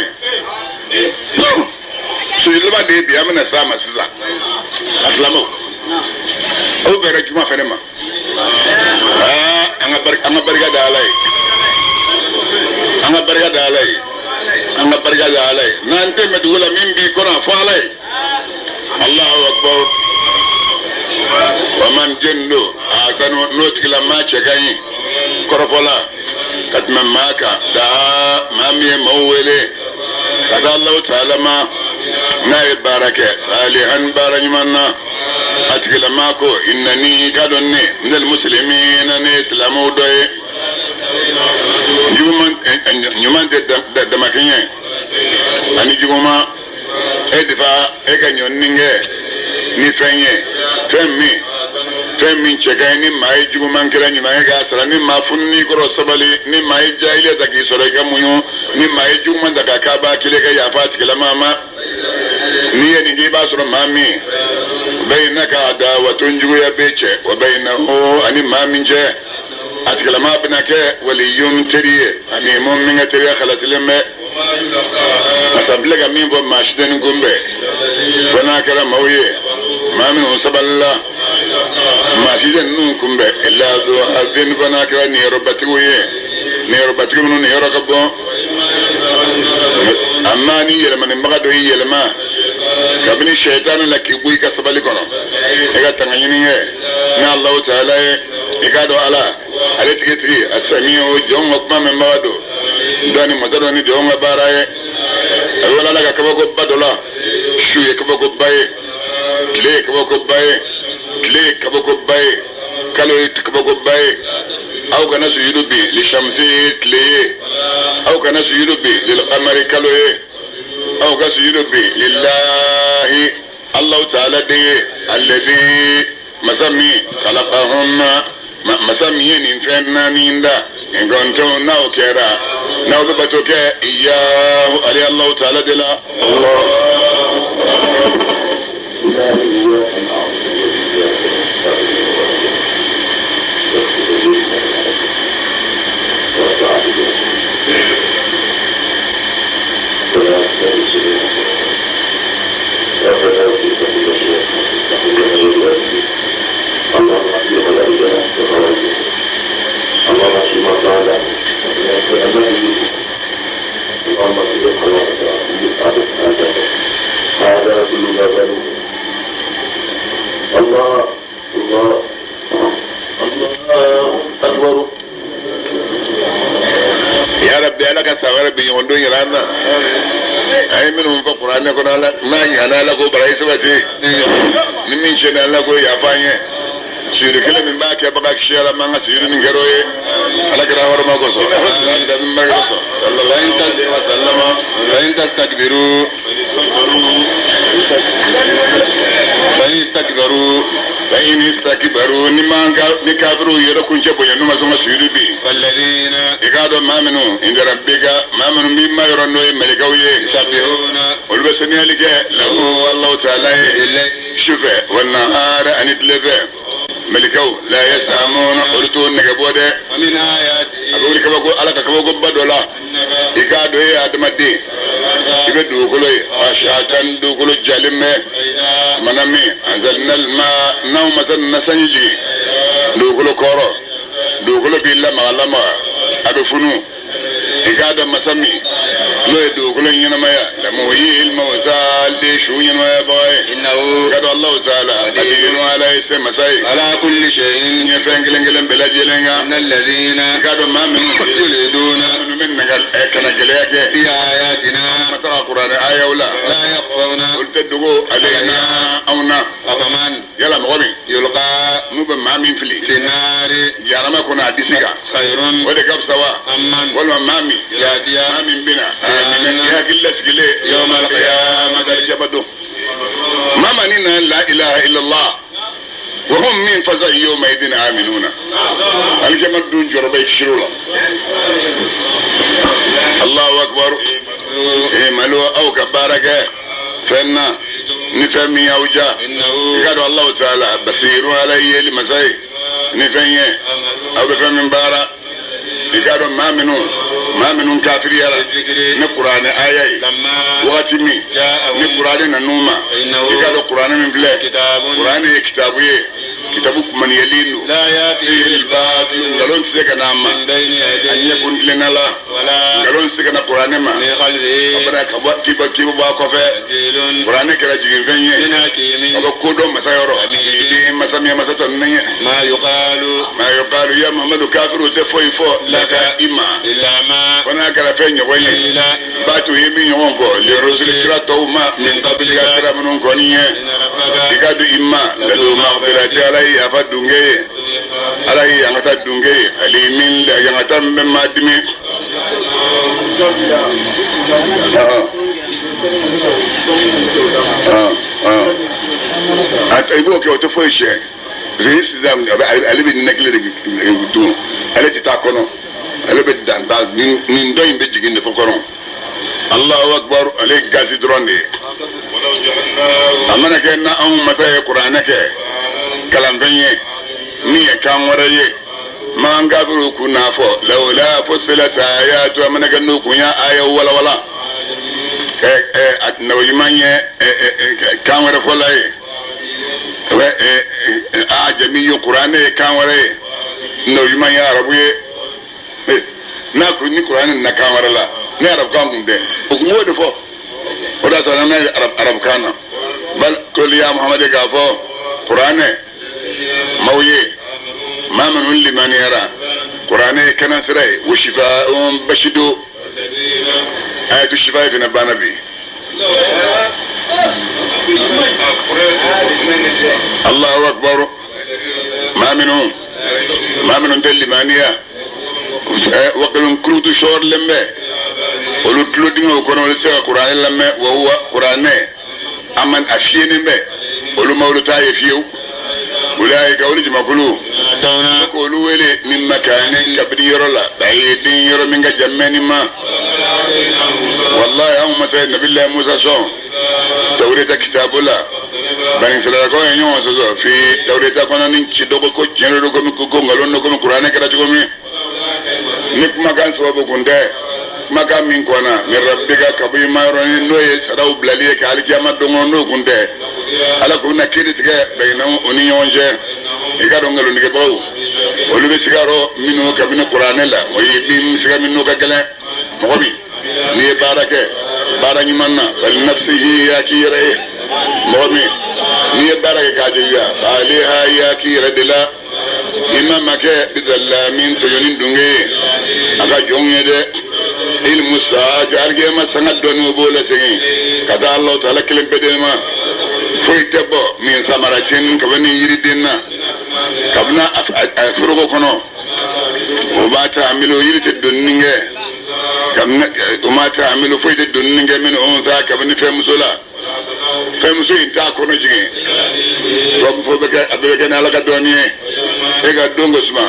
ye. Sujudu laban de ye bi an bɛna s'a ma sisan. A silamɛw aw bɛnna juma fɛnɛ ma. Aa an ka barika da Ala ye. An ka barika da Ala ye. An ka barika da Ala ye. N'an tɛ mɛ dugu la min b'i kɔnɔ a fɔ Ala ye. Allahu akbar. Wa man jendo a kanu n'o tigilamaa cɛ ka ɲi kɔrɔfɔ la ka tɛmɛ maa kan daa maa min ye maaw wele ka taa Alahu taala ma n'a ye baara kɛ salihan baara ɲuman na a tigilamaa ko innani ka dɔn ne minal muslimina ne ye silamɛw dɔ ye. Ɲuman tɛ damakɛɲɛ ani juguman e defa e ka ɲɔni kɛ ni fɛn ye fɛn min cɛ ka ɲi ni maa ye juguman kɛra ɲuman ye k'a sara ni maa fununi kɔrɔ sabali ni maa ye jahiliya ta k'i sɔrɔ i ka muɲu ni maa ye juguman ta k'a k'a b'a kelen ka yafa a tigilamaa ma n'i ye nin kɛ i b'a sɔrɔ maa min baynaka adawatun juguya b'e cɛ wa baynahu ani maa min cɛ a tigilamaa bɛna kɛ waliyun teri ye ani mun min ka teriya halasilen bɛ. Masa filɛ ka min fɔ maa si tɛ nin kunbɛn fo n'a kɛra maaw ye maa minnu sabalila maa si tɛ ninnu kunbɛn illa zu hazin fo n'a kɛra niyɔrɔbatigiw ye niyɔrɔbatigi minnu niyɔrɔ ka bon amma ni yɛlɛmanibaga dɔ y'i yɛlɛma kabini sɛyitani la k'i bɔ i ka sabali kɔnɔ i ka tanga ɲini kɛ ni Alahu taala ye i k'a dɔn Ala ale tigitigi a sami o jɔn ka kuma mɛnbaga don dɔɔni masa dɔ ni jɔn ka baara ye a bɛ wala Ala ka kabakoba dɔ la su ye kabakoba ye tile ye kabakoba ye tile ye kabakoba ye kalo ye kabakoba ye aw kana sujudu bi lishamsi ye tile ye aw kana sujudu bi lilqamari kalo ye aw ka sujudu bi lillahi Allahu taala de ye alladhi masa min khalaqahunna masa min ye nin fɛn naani da in kuntum n'aw kɛra n'aw bɛ bato kɛ iyyahu ale Allahu taala de la. الله الله الله أكبر يا ربي أنا كسر ربي يوندون يرانا أي من فوق قرآن كنا لا ما يانا لا كو برايس بتي نمين شنا لا كو يافاني سير كلا من باك يا بقى كشيا ما عن سير نجروي على كلام ورما كوسو فإن تستكبروا فإن استكبروا نكافروا يركون شبو ينما سما سير بي والذين إقادوا ما منو عند ربك ما منو مما يرنوا ملكوي يسبحون والبسني لك له والله تعالى شفع والنهار أن تلفع ملكو لا يسامون قلتون نكبوده ومن آياته أقول لك بقول على كبوك بدولا إقادوا يا أدمدي إبدو كلوي أشاتن دو كلو جالمة منامي أنزلنا الماء نوم نسنجي دو كلو كورو دو كلو بيلا مغلما أبو فنو إقادة مسمي لو دو كلو ينمايا لموهي الموزال دي شو ينمايا باي إنه قد الله تعالى قدير على اسم مساي على كل شيء يفهم كلن بلا جلنا إن الذين قد ما من يلدون من كان جليا kɛ fi ayatina masara kuranɛ ayaw la la yakhfawna olu tɛ dogo alayna anw na afaman yala mɔgɔ min yulqa n'u bɛ maa min fili fi nari jahanama kɔnɔ a disi kan khayrun o de ka fisa wa amman walima maa min yatiya maa min bɛna i hakili lasigilen yawma al-qiyamati alijaba don maa maa ni na la ilaha illallah wa hum min faza'i yawma idin aminuna alijama dun jɔrɔ bɛ siro la Allahu akbar malo aw ka baara kɛ fɛn na ni fɛn min y'aw ja i ka dɔn Allahu taala basiru ala yeli masa ye ni fɛn ye aw bɛ fɛn min baara i ka dɔn maa minnu kafiriyara ni kuranɛ aya ye wagati min ni kuranɛ nan'u ma i ka dɔn kuranɛ min filɛ kuranɛ ye kitabu ye kitabu kumaniyalen don nkalon tɛ se ka n'a ma a ɲɛ kun tilenna la nkalon tɛ se ka na kuranɛ ma a bɛna ka bɔ k'i bɔ a kɔfɛ kuranɛ kɛra jiginfɛn ye ka bɔ kodɔn masa yɔrɔ den masa min ye masa tɔ ninnu ye ma yuqalu ya Muhammadu kafiru tɛ foyi fɔ laka i ma fo n'a kɛra fɛn ɲɔgɔn ye b'a to i ye min ɲɔgɔn fɔ lirusuli kira tɔw ma min qablika kira minnu kɔni ye i ka don i ma ladu maghfirati ala ye yafa dunge ye ala ye yankata dunge ye alimin la yankata min bɛ maa dimi i b'o kɛ o tɛ foyi siɲɛ parce que sisan ale bɛ ninakili de dun ale tɛ taa kɔnɔ ale bɛ dan ta nin dɔ in bɛ jigin de fo kɔnɔ Allahu akbar ale ye gazi dɔrɔn de ye a mana kɛ na anw masa ye kuranɛ kɛ kalanfɛn ye min ye kan wɛrɛ ye maan kafiru kun n'a fɔ lawla fussilat ayatu a mana kɛ n'u kun y'a aya walawala nabi ɲuman ye kan wɛrɛ fɔla ye a jami ye kuranɛ ye kan wɛrɛ ye nabi ɲuman ye arabu ye n'a kun ni kuranɛ nana kan wɛrɛ la ni arabukan kun tɛ o kun b'o de fɔ o de y'a to an bɛ arabukan na bal koli ya Muhamadu k'a fɔ kuranɛ maaw ye maa minnu limaniyara kuranɛ ye kɛnɛ sira ye wa shifa'un basi don ayatu shifa ye fana banna bi Allahu akbar maa minnu tɛ limaniya wakilun kurutu sɔɔrilen bɛ olu tulodimiw kɔnɔ olu tɛ se ka kuranɛ lamɛn wa huwa kuranɛ a man a fiyɛnen bɛ olu ma olu t'a ye fiyewu olu y'a ye ka olu jamakulu k'olu wele min makaani kabini yɔrɔ la ba'idin yɔrɔ min ka jan mɛnni ma wallahi anw ma se nabilayi Musa sɔn tawureta kitabu la bani Israɛlakaw ye ɲɔgɔn sɔsɔ fi tawureta kɔnɔ ni ci dɔ ko tiɲɛ don komi ko nkalon don komi kuranɛ kɛra cogo min ni kumakan sababu kun tɛ kumakan min kɔnna min rabbika ka bɔ i ma yɔrɔ ni n'o ye saraw bilali ye ka alikiyama don kɔnɔ n'o kun tɛ ala k'u na kiiri tigɛ bɛnna u ni ɲɔgɔn cɛ i ka dɔn nkalontigɛbagaw olu bɛ siga yɔrɔ minnu kabini kuranɛ la o ye min siga minnu ka gɛlɛn mɔgɔ min n'i ye baara kɛ baara ɲuman na bali nafsihi y'a k'i yɛrɛ ye mɔgɔ min n'i ye baara kɛ k'a juguya aleha y'a k'i yɛrɛ de la i ma ma kɛ bizallamin tɔɲɔni dunge ye a ka jɔnw ye dɛ ilmu saati alikiyama sanga dɔɔni o b'o lasegin ka taa Alahu taala kelen pe de ma foyi tɛ bɔ min samaratin kabini yiriden na kabini a foroko kɔnɔ o b'a ta amilu yiri tɛ donni kɛ kabini o ma ta amilu foyi tɛ donni kɛ min o ta kabini fɛnmuso la fɛnmuso in t'a kɔnɔ jigin tubabu fo bɛ kɛ a bɛɛ bɛ kɛ n'Ala ka dɔnni ye e ka don ko suma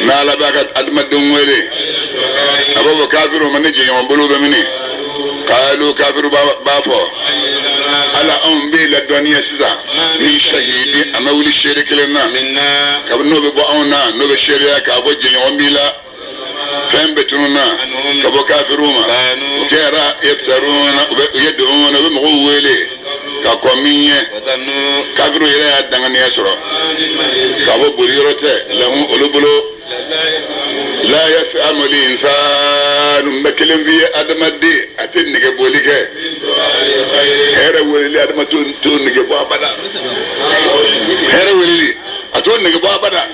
n'Ala b'a ka adamadenw wele a b'a fɔ kafiru ma ne jɛɲɔgɔn bolo bɛ mini kalu kafiru b'a fɔ ala anw bɛ la dɔnniya sisan ni sahidi a ma wuli seere kelen na kabini n'o bɛ bɔ anw na n'o bɛ seereya k'a fɔ jɛɲɔgɔn b'i la fɛn bɛ tunun na ka bɔ kafiru ma o kɛra yaftaruna u ye don u bɛ mɔgɔw wele ka kɔn min ɲɛ kafiru yɛrɛ y'a danganiya sɔrɔ k'a fɔ boli yɔrɔ tɛ lahu olu bolo la yasamu l'insanu n bɛ kelen f'i ye adamaden a tɛ nege boli kɛ hɛrɛ weleli adama t'o nege bɔ abada hɛrɛ weleli a t'o nege bɔ abada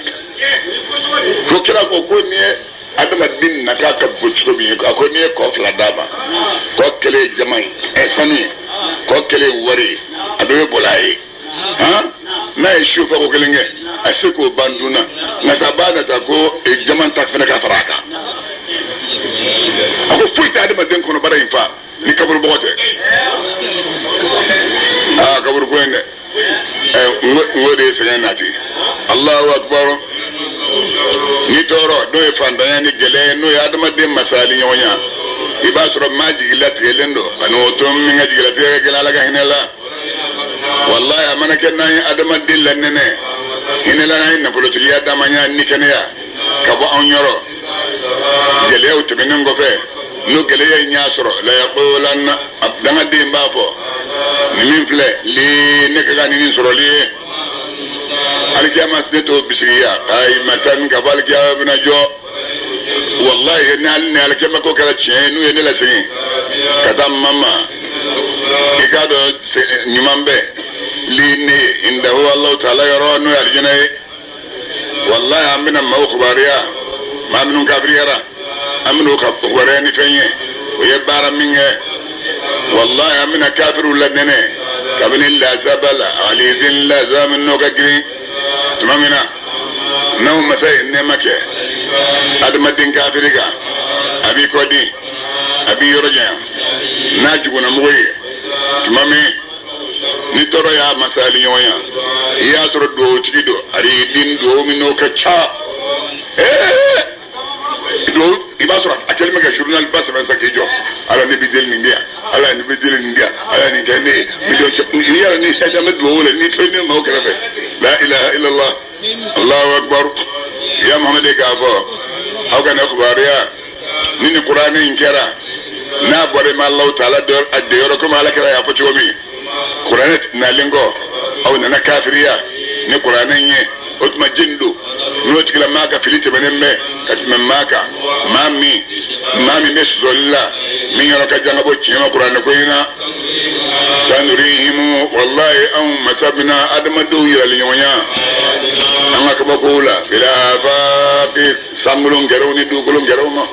fo kira ko ko nin ye Adamaden nata ka bon cogo min a ko n'i ye kɔ fila d'a ma kɔ kelen ye jama ye sanu ye kɔ kelen ye wari ye a bɛɛ bɛ boli a ye han n'a ye su fɔ ko kelen kɛ a se k'o ban dun na nka sa b'a nata ko jama ta fana ka fara a kan a ko foyi tɛ adamaden kɔnɔbara in fa ni kaburu bɔgɔ tɛ aa kaburu ko in dɛ n ko de ye sɛgɛn nati Allahu akbar ni tɔɔrɔ n'o ye fantanya ni gɛlɛya n'o ye adamaden masali ɲɔgɔnya i b'a sɔrɔ maa jigilatigɛlen don ani o to min ka jigilatigɛ ka gɛlɛn ala ka hinɛ la walayi a mana kɛ n'an ye adamaden lanɛnɛ hinɛ la n'an ye nafolotigiya d'a ma ɲa ni kɛnɛya ka bɔ anw yɔrɔ gɛlɛyaw tɛmɛnen kɔfɛ n'o gɛlɛya in y'a sɔrɔ layakolanna dangaden b'a fɔ nin min filɛ li ne ka kan ni nin sɔrɔli ye alikiyama ne t'o bisigiya ayi matan ka bɔ alikiyama bɛna jɔ walayi ni hali ni alikiyama ko kɛra tiɲɛ ye n'u ye ne lasegin ka taa mama i k'a dɔn ɲuman bɛ li ne ye indahu alahu taala yɔrɔ n'o ye alijana ye walayi an bɛna maaw kibaruya maa minnu kafiriyara an bɛna o ka kibaruya ni fɛn ye o ye baara min kɛ walayi an bɛna kafiriw lanɛnɛ kabini lazaba la alizin lazaba min n'o ka girin tuma min na n'anw masa ye nɛɛma kɛ adamaden kafiri kan a b'i kɔ di a b'i yɔrɔ janya n'a jugunna mɔgɔ ye tuma min ni tɔɔrɔ y'a masali ɲɔgɔnya i y'a sɔrɔ duwawutigi don a y'i den duwawu min n'o ka ca duwawu i b'a sɔrɔ a kɛlen bɛ ka journal ba sɛbɛn sa k'i jɔ ala ne bɛ deli nin di yan ala ne bɛ deli nin di yan ala nin kɛ ne ye miliyɔn ni yɛrɛ ni sɛgɛ bɛ duwawu la ni fɛn ne maaw kɛrɛfɛ la ilaha illallah allahu akbar ya muhamadu k'a fɔ aw ka ne kibaruya ni nin kuranɛ in kɛra n'a bɔra ma alahu taala a de yɔrɔ komi ala kɛra y'a fɔ cogo min kuranɛ nalen kɔ aw nana kafiriya ni kuranɛ in ye o tuma jeni don n'o tigila maa ka fili tɛmɛnen bɛ ka tɛmɛ maa kan maa min bɛ sɔsɔli la min yɔrɔ ka jan ka bɔ tiɲɛ ma kuranɛ ko in na sanurihimu walayi anw masa bɛna adamadenw yirali ɲɔgɔnya an ka kabakow la fil afaqi sankolo gɛrɛw ni dugukolo gɛrɛw ma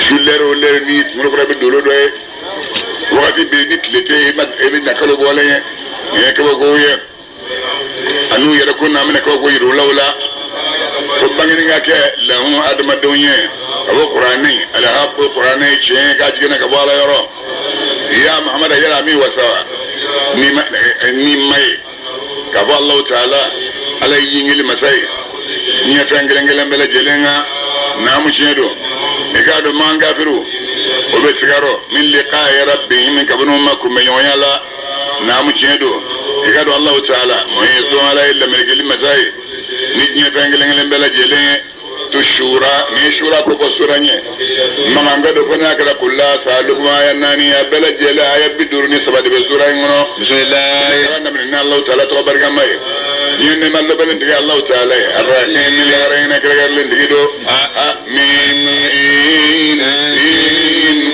su lɛrɛ o lɛrɛ ni kunkolo kɔrɔ bɛ dolo dɔ ye wagati bɛɛ ni tile tɛ e bɛ na kalo bɔlen ye nin ye kabakow ye a n'u yɛrɛ ko n'an bɛna kabako yir'u la o la ko bangeni ka kɛ lahu adamadenw ye ka bɔ kuranɛ alihaqu kuranɛ ye tiɲɛ ye k'a jiginna ka bɔ ala yɔrɔ ya muhamadu yala min wasa wa ni ma ye ka bɔ alahu taala ala ye yingili masa ye ɲɛ fɛn kelen kelen bɛɛ lajɛlen kan naamu tiɲɛ don i k'a dɔn man kafiriw o bɛ sigarɔ min liqa'i rabbihim kabini u ma kunbɛɲɔgɔnya la naamu tiɲɛ don i k'a dɔn alahu taala mun ye sɔn ala ye lamerikeli masa ye ni diɲɛ fɛn kelen kelen bɛɛ lajɛlen ye to shura ni ye shura ko fɔ sura ɲɛ makan ka don fo n'a kɛra kula sa lukuma aya naani a bɛɛ lajɛlen aya 53 de bɛ sura in kɔnɔ bisimilayi ala daminɛ ni alahu taala tɔgɔ barikama ye diɲɛ nɛɛma lɔbɛlen tigi alahu taala ye arahimi lahara hinɛ kɛrɛnkɛrɛnlen tigi don a min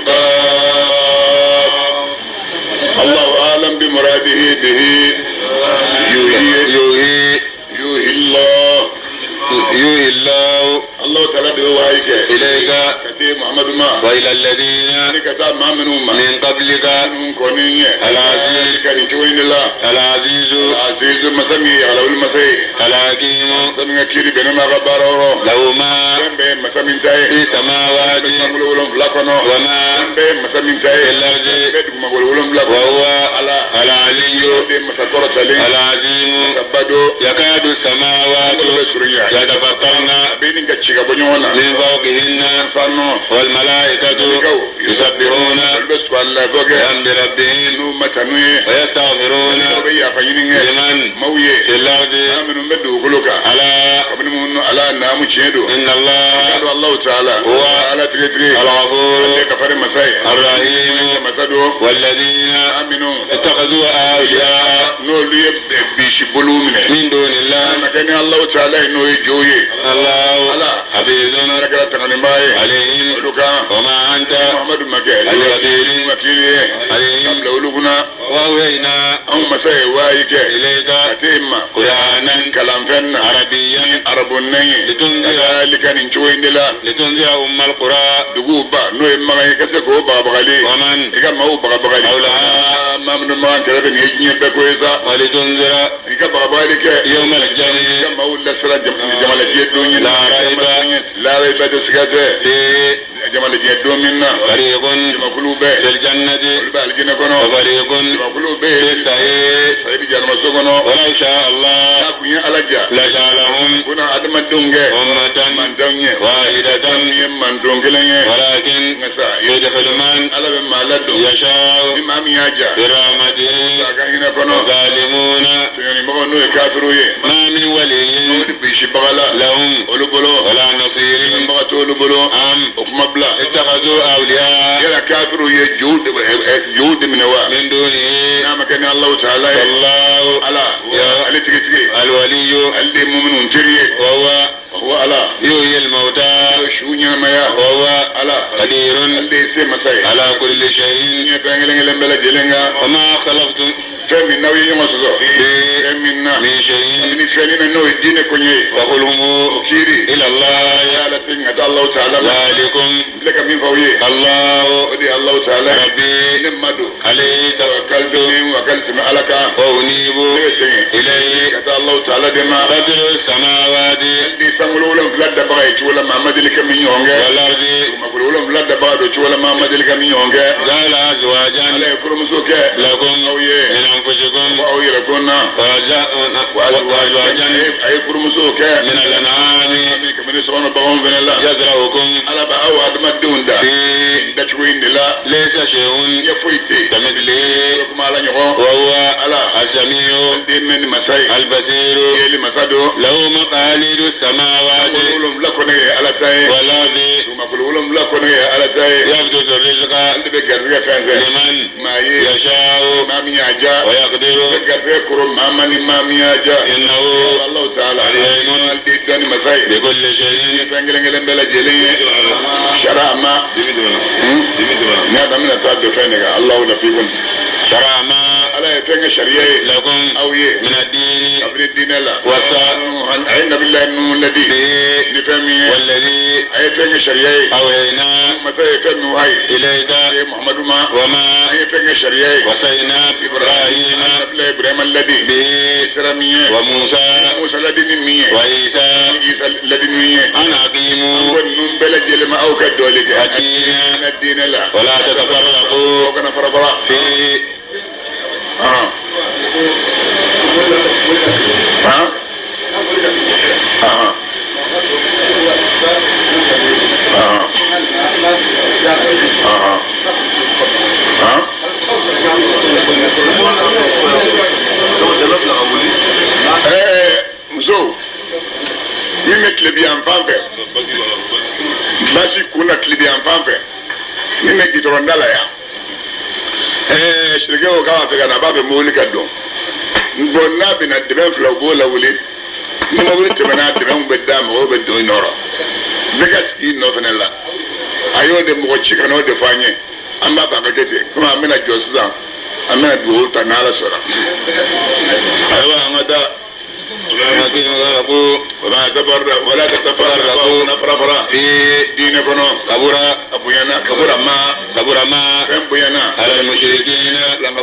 qaf allahu alam bi muradihi bihi yuhi yuhi allah yuhi allah allahu taala de bɛ wahayi kɛ ilayka ka se muhamadu ma wa ila alladhina ni ka taa maa minnu ma min qablika minnu kɔni ɲɛ al-aziz ka nin cogo in de la al-azizu azizu masa min ye alawuli masa ye al-hakimu masa min ka kiiri bɛnnen b'a ka baara yɔrɔ lahu ma fɛn bɛɛ ye masa min ta ye fi samawati sankolo 7 kɔnɔ wa ma fɛn bɛɛ ye masa min ta ye fil ardi fɛn bɛɛ dugumakolo 7 wa kɔnɔ huwa ala al-aliyyu o de ye masa kɔrɔtalen al-azimu masa ba don yakadu samawatu sankolo bɛ surunya yatafattarna a bɛ nin ka ci ka bɔ ɲɔgɔn na min fawqihinna sanu wal malaikatu yusabbihuna olu bɛ subahana bɔ kɛ bihamdi rabbihim n'u ma tanu ye wa yastaghfiruna olu bɛ yafa ɲini kɛ liman maaw ye fil ardi maa minnu bɛ dugukolo kan ala kabini minnu ala naamu tiɲɛ don inna allaha k'a dɔn alahu taala huwa ala tigi tigi al-ghafur ale kafari masa ye ar-rahim masa don walladhina maa minnu ittakhadhu awliya n'olu ye bisi boliw minɛ min dunillah a kɛ ni alahu taala ye n'o ye jo ye allahu Ala hafizun ala kɛra tanganibaa ye alayhim olu kan wa ma anta muhamadu Muhammadu ma kɛ wakili ye ka bila olu kunna وأوحينا anw masa ye waayi kɛ إليك ka te ma قرآنا kalanfɛn na عربيا arabu nɛn ye لتنذر kadhalika nin cogo in de la لتنذر أم القرى duguw ba n'o ye makan ye ka se k'o bagabagali ومن i ka maaw bagabagali حولها maa minnu makan kɛrɛfɛ nin ye diɲɛ bɛɛ ko ye sa ولتنذر i ka bagabagali kɛ يوم i ka الجمع maaw lasira jamalajɛ don ye لا ريب la raiba tɛ siga tɛ فيه jamalajɛ don min na فريق jamakulu bɛɛ في الجنة olu bɛ alijinɛ kɔnɔ وفريق jamakulu في bɛ yen السعير sayi bi jahanamaso kɔnɔ ولو شاء الله n'a kun ye ala ja لجعلهم kuna adamadenw kɛ أمة mantanw ye واحدة min ye manton kelen ye ولكن nka sa يدخل من ala bɛ maa ladon يشاء ni maa min y'a ja برحمته a ka hinɛ kɔnɔ وظالمون tɔɲɔnimɔgɔw n'o ye kafiriw ye ما من ولي olu bisibaga la لهم olu bolo ولا نصير baga t'olu bolo أم o kuma bila اتخذوا أولياء yala kafiriw ye jow de minɛ wa من دونه n'a ma kɛ ni Alahu taala ye الله ala يا ale tigitigi الولي ale de ye muminun teri ye وهو wa ala يحيي الموتى o su ɲɛnamaya وهو ala قدير ale de ye se masa ye على كل شيء diɲɛ fɛn kelen kelen bɛɛ lajɛlen kan وما اختلفتم fɛn min n'aw ye ɲɔgɔn sɔsɔ فيه fɛn min na من شيء ni fɛn min n'o ye diinɛ koɲɛ ye فقله o kiiri إلى الله a y'a lase ka taa Alahu taala ma ذلكم n filɛ ka min fɔ aw ye الله o de ye Alahu taala ye ربي ne ma don عليه توكلت ni wakali tɛmɛ ala kan وأنيب ne bɛ sɛgɛn إليه ka taa Alahu taala de ma فاطر السماوات ni sankolo wolonfila dabaga ye cogo la maa ma deli ka min ɲɔgɔn kɛ والأرض dugumakolo wolonfila dabaga don cogo la maa ma deli ka min ɲɔgɔn kɛ جعل أزواجا ala ye furumuso kɛ لكم aw ye من أنفسكم ko aw yɛrɛ ko na وأزواجا a ye furumuso kɛ من الأنعام kabini sokɔnɔ baganw fɛnɛ la يزرعكم ala bɛ aw adamadenw da فيه dacogo in de la ليس شيء ɲɛ foyi tɛ yen كمثله kuma ala ɲɔgɔn وهو ala السميع den mɛn ni masa ye البصير yeli masa don له مقاليد السماوات wolonfila kɔnɔ ye ala ta ye والأرض dugumakolo wolonfila kɔnɔ ye ala ta ye يبسط الرزق ale bɛ garijɛgɛ fɛn fɛn لمن maa ye يشاء maa min y'a ja ويقدر bɛ garijɛgɛ koro maa ma ni maa min y'a ja إنه Alahu taala عليم ale de dɔnni masa ye بكل ni شيء fɛn kelen kelen bɛɛ lajɛlen ye sariya ma n y'a daminɛ taa don fɛn de kan Alahu latifun شرع ما ala ye fɛn kɛ sariya ye لكم aw ye من الدين kabini diinɛ la وصى a ye nabilayi nuhu ladi به ni fɛn min ye والذي a ye fɛn kɛ sariya ye أوحينا masa ye fɛn min wayi إليك a ye Muhamadu ma وما a ye fɛn kɛ sariya ye وصينا إبراهيم nabilayi Ibrahima ladi به sira min ye وموسى Musa ladi ni min ye وعيسى Isa ladi min ye أن أقيموا ko ninnu bɛɛ lajɛlen ma aw ka dɔɔli kɛ الدين diinɛ la ولا تتفرقوا aw kana fara fara فيه Muso min bɛ tilebi yan fan fɛ basi kun na tilebi yan fan fɛ min bɛ gitɔrɔn da la yan sirikɛ ko k'a b'a fɛ ka na a b'a fɛ mobili ka don bɔn n'a bɛna dɛmɛ fila u b'o lawuli ni mobili tɛmɛna dɛmɛw bɛ d'a ma o bɛ don i nɔrɔ bɛɛ ka sigi i nɔ fɛnɛ la a y'o de mɔgɔ ci ka n'o de fɔ an ye an b'a fɛ a ka kɛ ten komi an bɛna jɔ sisan an bɛna dugawu ta n'Ala sɔnna ayiwa an ka taa. ولا تتفرقوا في دين كنو كبر أبويانا كبر ما كبر ما فهم بيانا على المشركين لما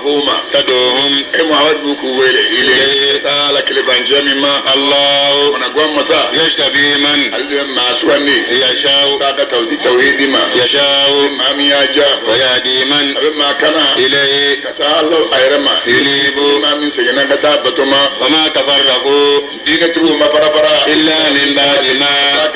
تدعوهم إيه بوكو ويلي إليه تعالى كلبان جامي ما الله ونقوم مسا يشتبي من ما سواني يشاء طاقة توحيد ما يشاء ما مياجا ويهدي من ما كان إليه كتالو أيرما ينيب ما من سجنا كتابتما وما تفرقوا دين ترو ما برا إلا من بعد ما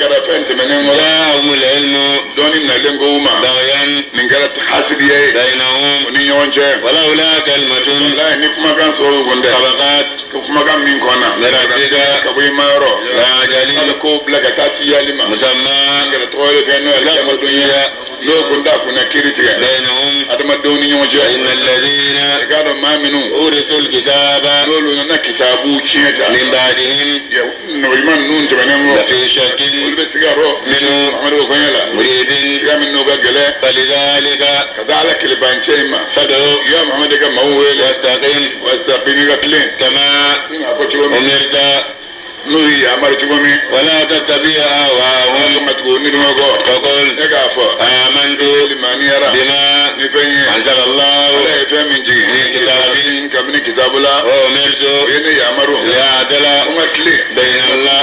جاءهم العلم دون نلنقوما بغيا من قالت حاسبية بينهم ونيون ولولا كلمة لا نكما كان سوى سبقت كما كان من كنا لربك كبوي مارو لا جليل كوب لك تاتي يالما مسمى قالت طوالي فإنه الكلمة الدنيا لو كنت كنا كيرتي بينهم أدم الدوني يوجه إن الذين قالوا ما منو أورثوا الكتاب لولو كتابو تشيتا من بعدهم نويمان نون تبنمو لفي شك منه مريد فلذا ذلك كذلك البانشيما فادعو يا محمد كما هو واستقم واستقم كتلين كما أمرت نوي أمرتكم ولا تتبع أهواءهم فقل آمنت بما أنزل الله من كتاب وأمرت لأعدل بين الله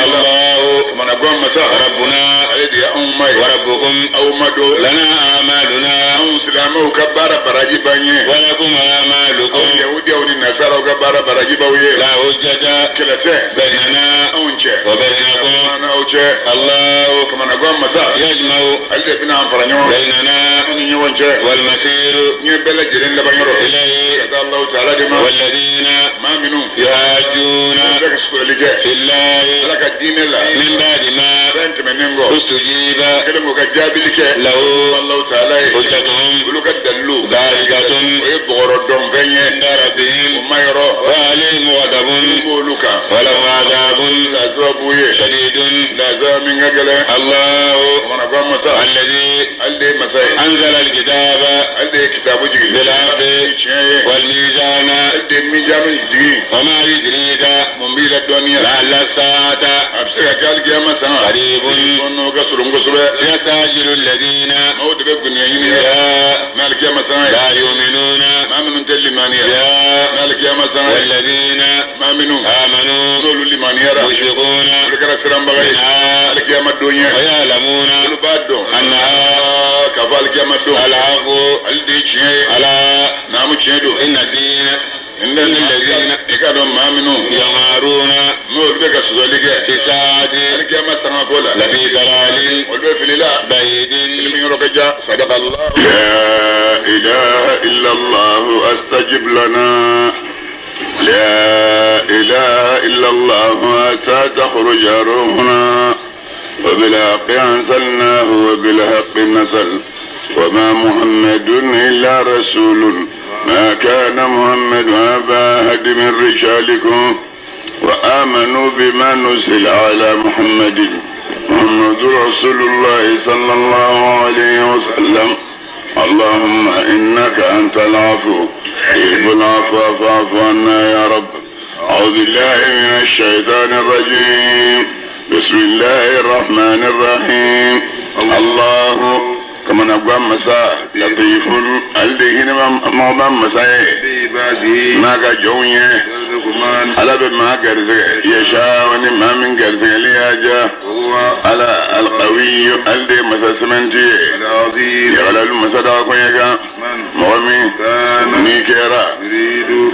الله ربنا وربكم لنا أعمالنا ولكم أعمالكم لا حجة بيننا وبينكم الله يجمع بيننا والمسير إليه والذين يحاجون في الله من بعد ما استجيب له حجتهم باهظة عند ربهم وعليهم غضب ولهم عذاب شديد. الله الذي أنزل الكتاب بالحق والميزان وما يدريك لعل الساعة قريب. يستعجل الذين لا يؤمنون والذين آمنوا مشفقون منها ويعلمون أنها الحق. ألا إن الدين إن الذين يمارون في الساعة لفي ضلال بعيد. صدق الله. لا إله إلا الله أستجب لنا. لا إله إلا الله حتى تخرج روحنا. وبالحق أنزلناه وبالحق نزل وما محمد إلا رسول. ما كان محمد أبا أحد من رجالكم وآمنوا بما نزل على محمد محمد رسول الله صلى الله عليه وسلم. اللهم إنك أنت العفو تحب العفو فاعف عنا يا رب. أعوذ بالله من الشيطان الرجيم. بسم الله الرحمن الرحيم. الله كما نقوم مساء لطيف الذين ما مساء ما كجوني على بما كرزق يشاء ما من كرزق لياجا على القوي الذي مسسمنتي يغلى المسداق يكا مغمي نيكيرا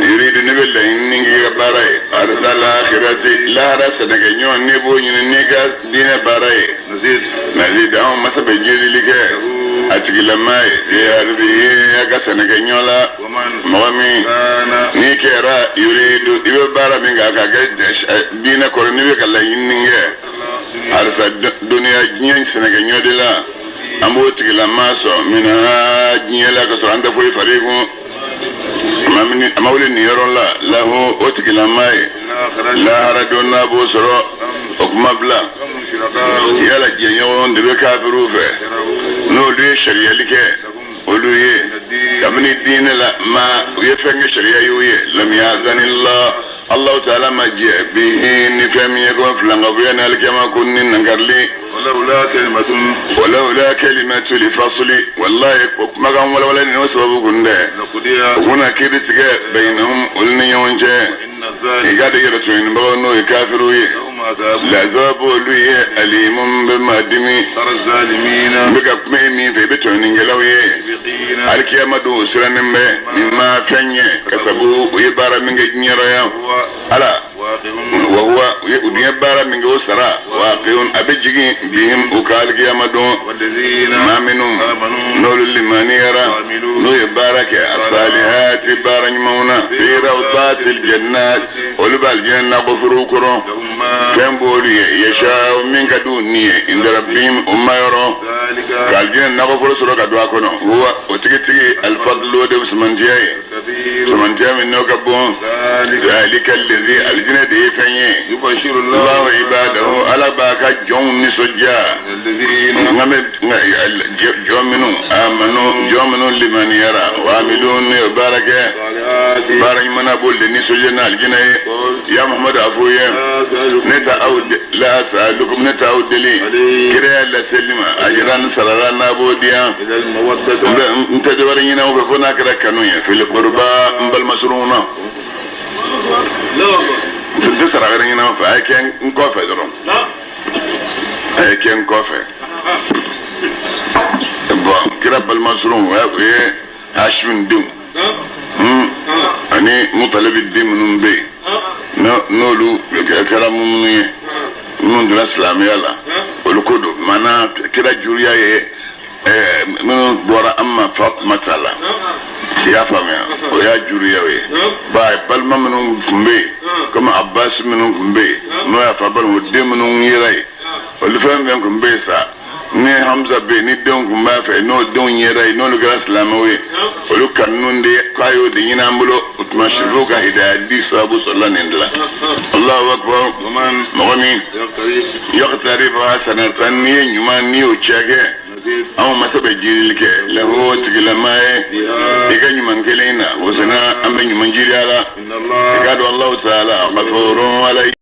يريد نبلا إنك باري أرسل الآخرة لا رسلك نيون نبو نيكا دين باري نزيد أو مسبجيري لك أتكلم يا ربي يا كسنك نيولا مغمي نيكيرا يريد إبارة من كاكا دين كورني بكلا إنك أرسل دنيا نيون سنك نيودلا أمو تكلم سو من نيلا كسر عند فوي فريقو أمولي نيرون لا له أتكلم لا هردونا بوسرو أكمبلا يلا جنيون دبي كافروفه نولي شريعة لك ولوي كمن الدين لا ما يفهم شريعة يوي لم يأذن الله الله تعالى ما جاء به نفهم يكون فلان غبيان الكما كن ننقرلي ولولا كلمة لفصل والله ما كان ولا ولا نسبب كنده هنا كده بينهم قلنا يونجا يقعد يرتوين بغنو يكافروا العذاب ولوي أليم بما دمي ترى الظالمين بقى ميمي في بيتون انجلوي الكيما دو سرنم مما فني كسبوا ويبارا من جنيرا على وهو يبارا من جوسرا واقع أبجي بهم وقال كيما دو والذين ما منهم نور لمن يرى نو يبارك الصالحات بارن مونا في روضات الجنات ولبال جنة غفروا كم بولي يشاء منك دوني عند ربهم أما يرى قال جنة غفر سرق دواكنا هو وتكتي الفضل ودبس من جاي Samantiya min n'o ka bon. Zalika allazi alijinɛ de ye fɛn ye. Allahu ibadahu ala b'a ka jɔnw nisɔndiya. Nka bɛ jɔn minnu amanu jɔn minnu limaniyara wa amilu ne ye baara kɛ. Baara ɲuman na b'olu de nisɔndiya ni alijinɛ ye. Ya Muhammadu a f'u ye. Ne ta aw la asalukum ne ta aw deli. Kira y'a laseli ma ajiran sarala n'a b'o di yan. N tɛ dɔ wɛrɛ ɲini aw fɛ fo n'a kɛra kanu ye. Fil qurba n balima surunw na. N tɛ sara wɛrɛ ɲini aw fɛ a ye kɛ n kɔfɛ dɔrɔn. A ye kɛ n kɔfɛ. Bon kira balima surunw o ye Hashim denw. Ani Mutalibi den minnu bɛ yen n'olu kɛra minnu ye minnu donna silamɛya la olu ko don maanaa kira juruya ye minnu bɔra an ma Fatumata la i y'a faamuya o y'a juruya ye ba balima minnu tun bɛ yen komi Abbas minnu tun bɛ yen n'o y'a fa balima o den minnu yera yen olu fɛn fɛn tun bɛ yen sa ni Hamza bɛ yen ni denw tun b'a fɛ n'o denw yera yen n'olu kɛra silamɛw ye olu kanu de k'a y'o de ɲini an bolo o tuma sirifu ka hidaya di sababu sɔrɔla nin de la. Allahu akbar mɔgɔ min yaqtarif hasanatan n'i ye ɲuman n'i y'o cɛ kɛ anw ma se bɛ jirili kɛ lahu tigilama ye i ka ɲuman kelen na o sena an bɛ ɲuman jiri a la i k'a dɔn Allahu taala ghafurun ala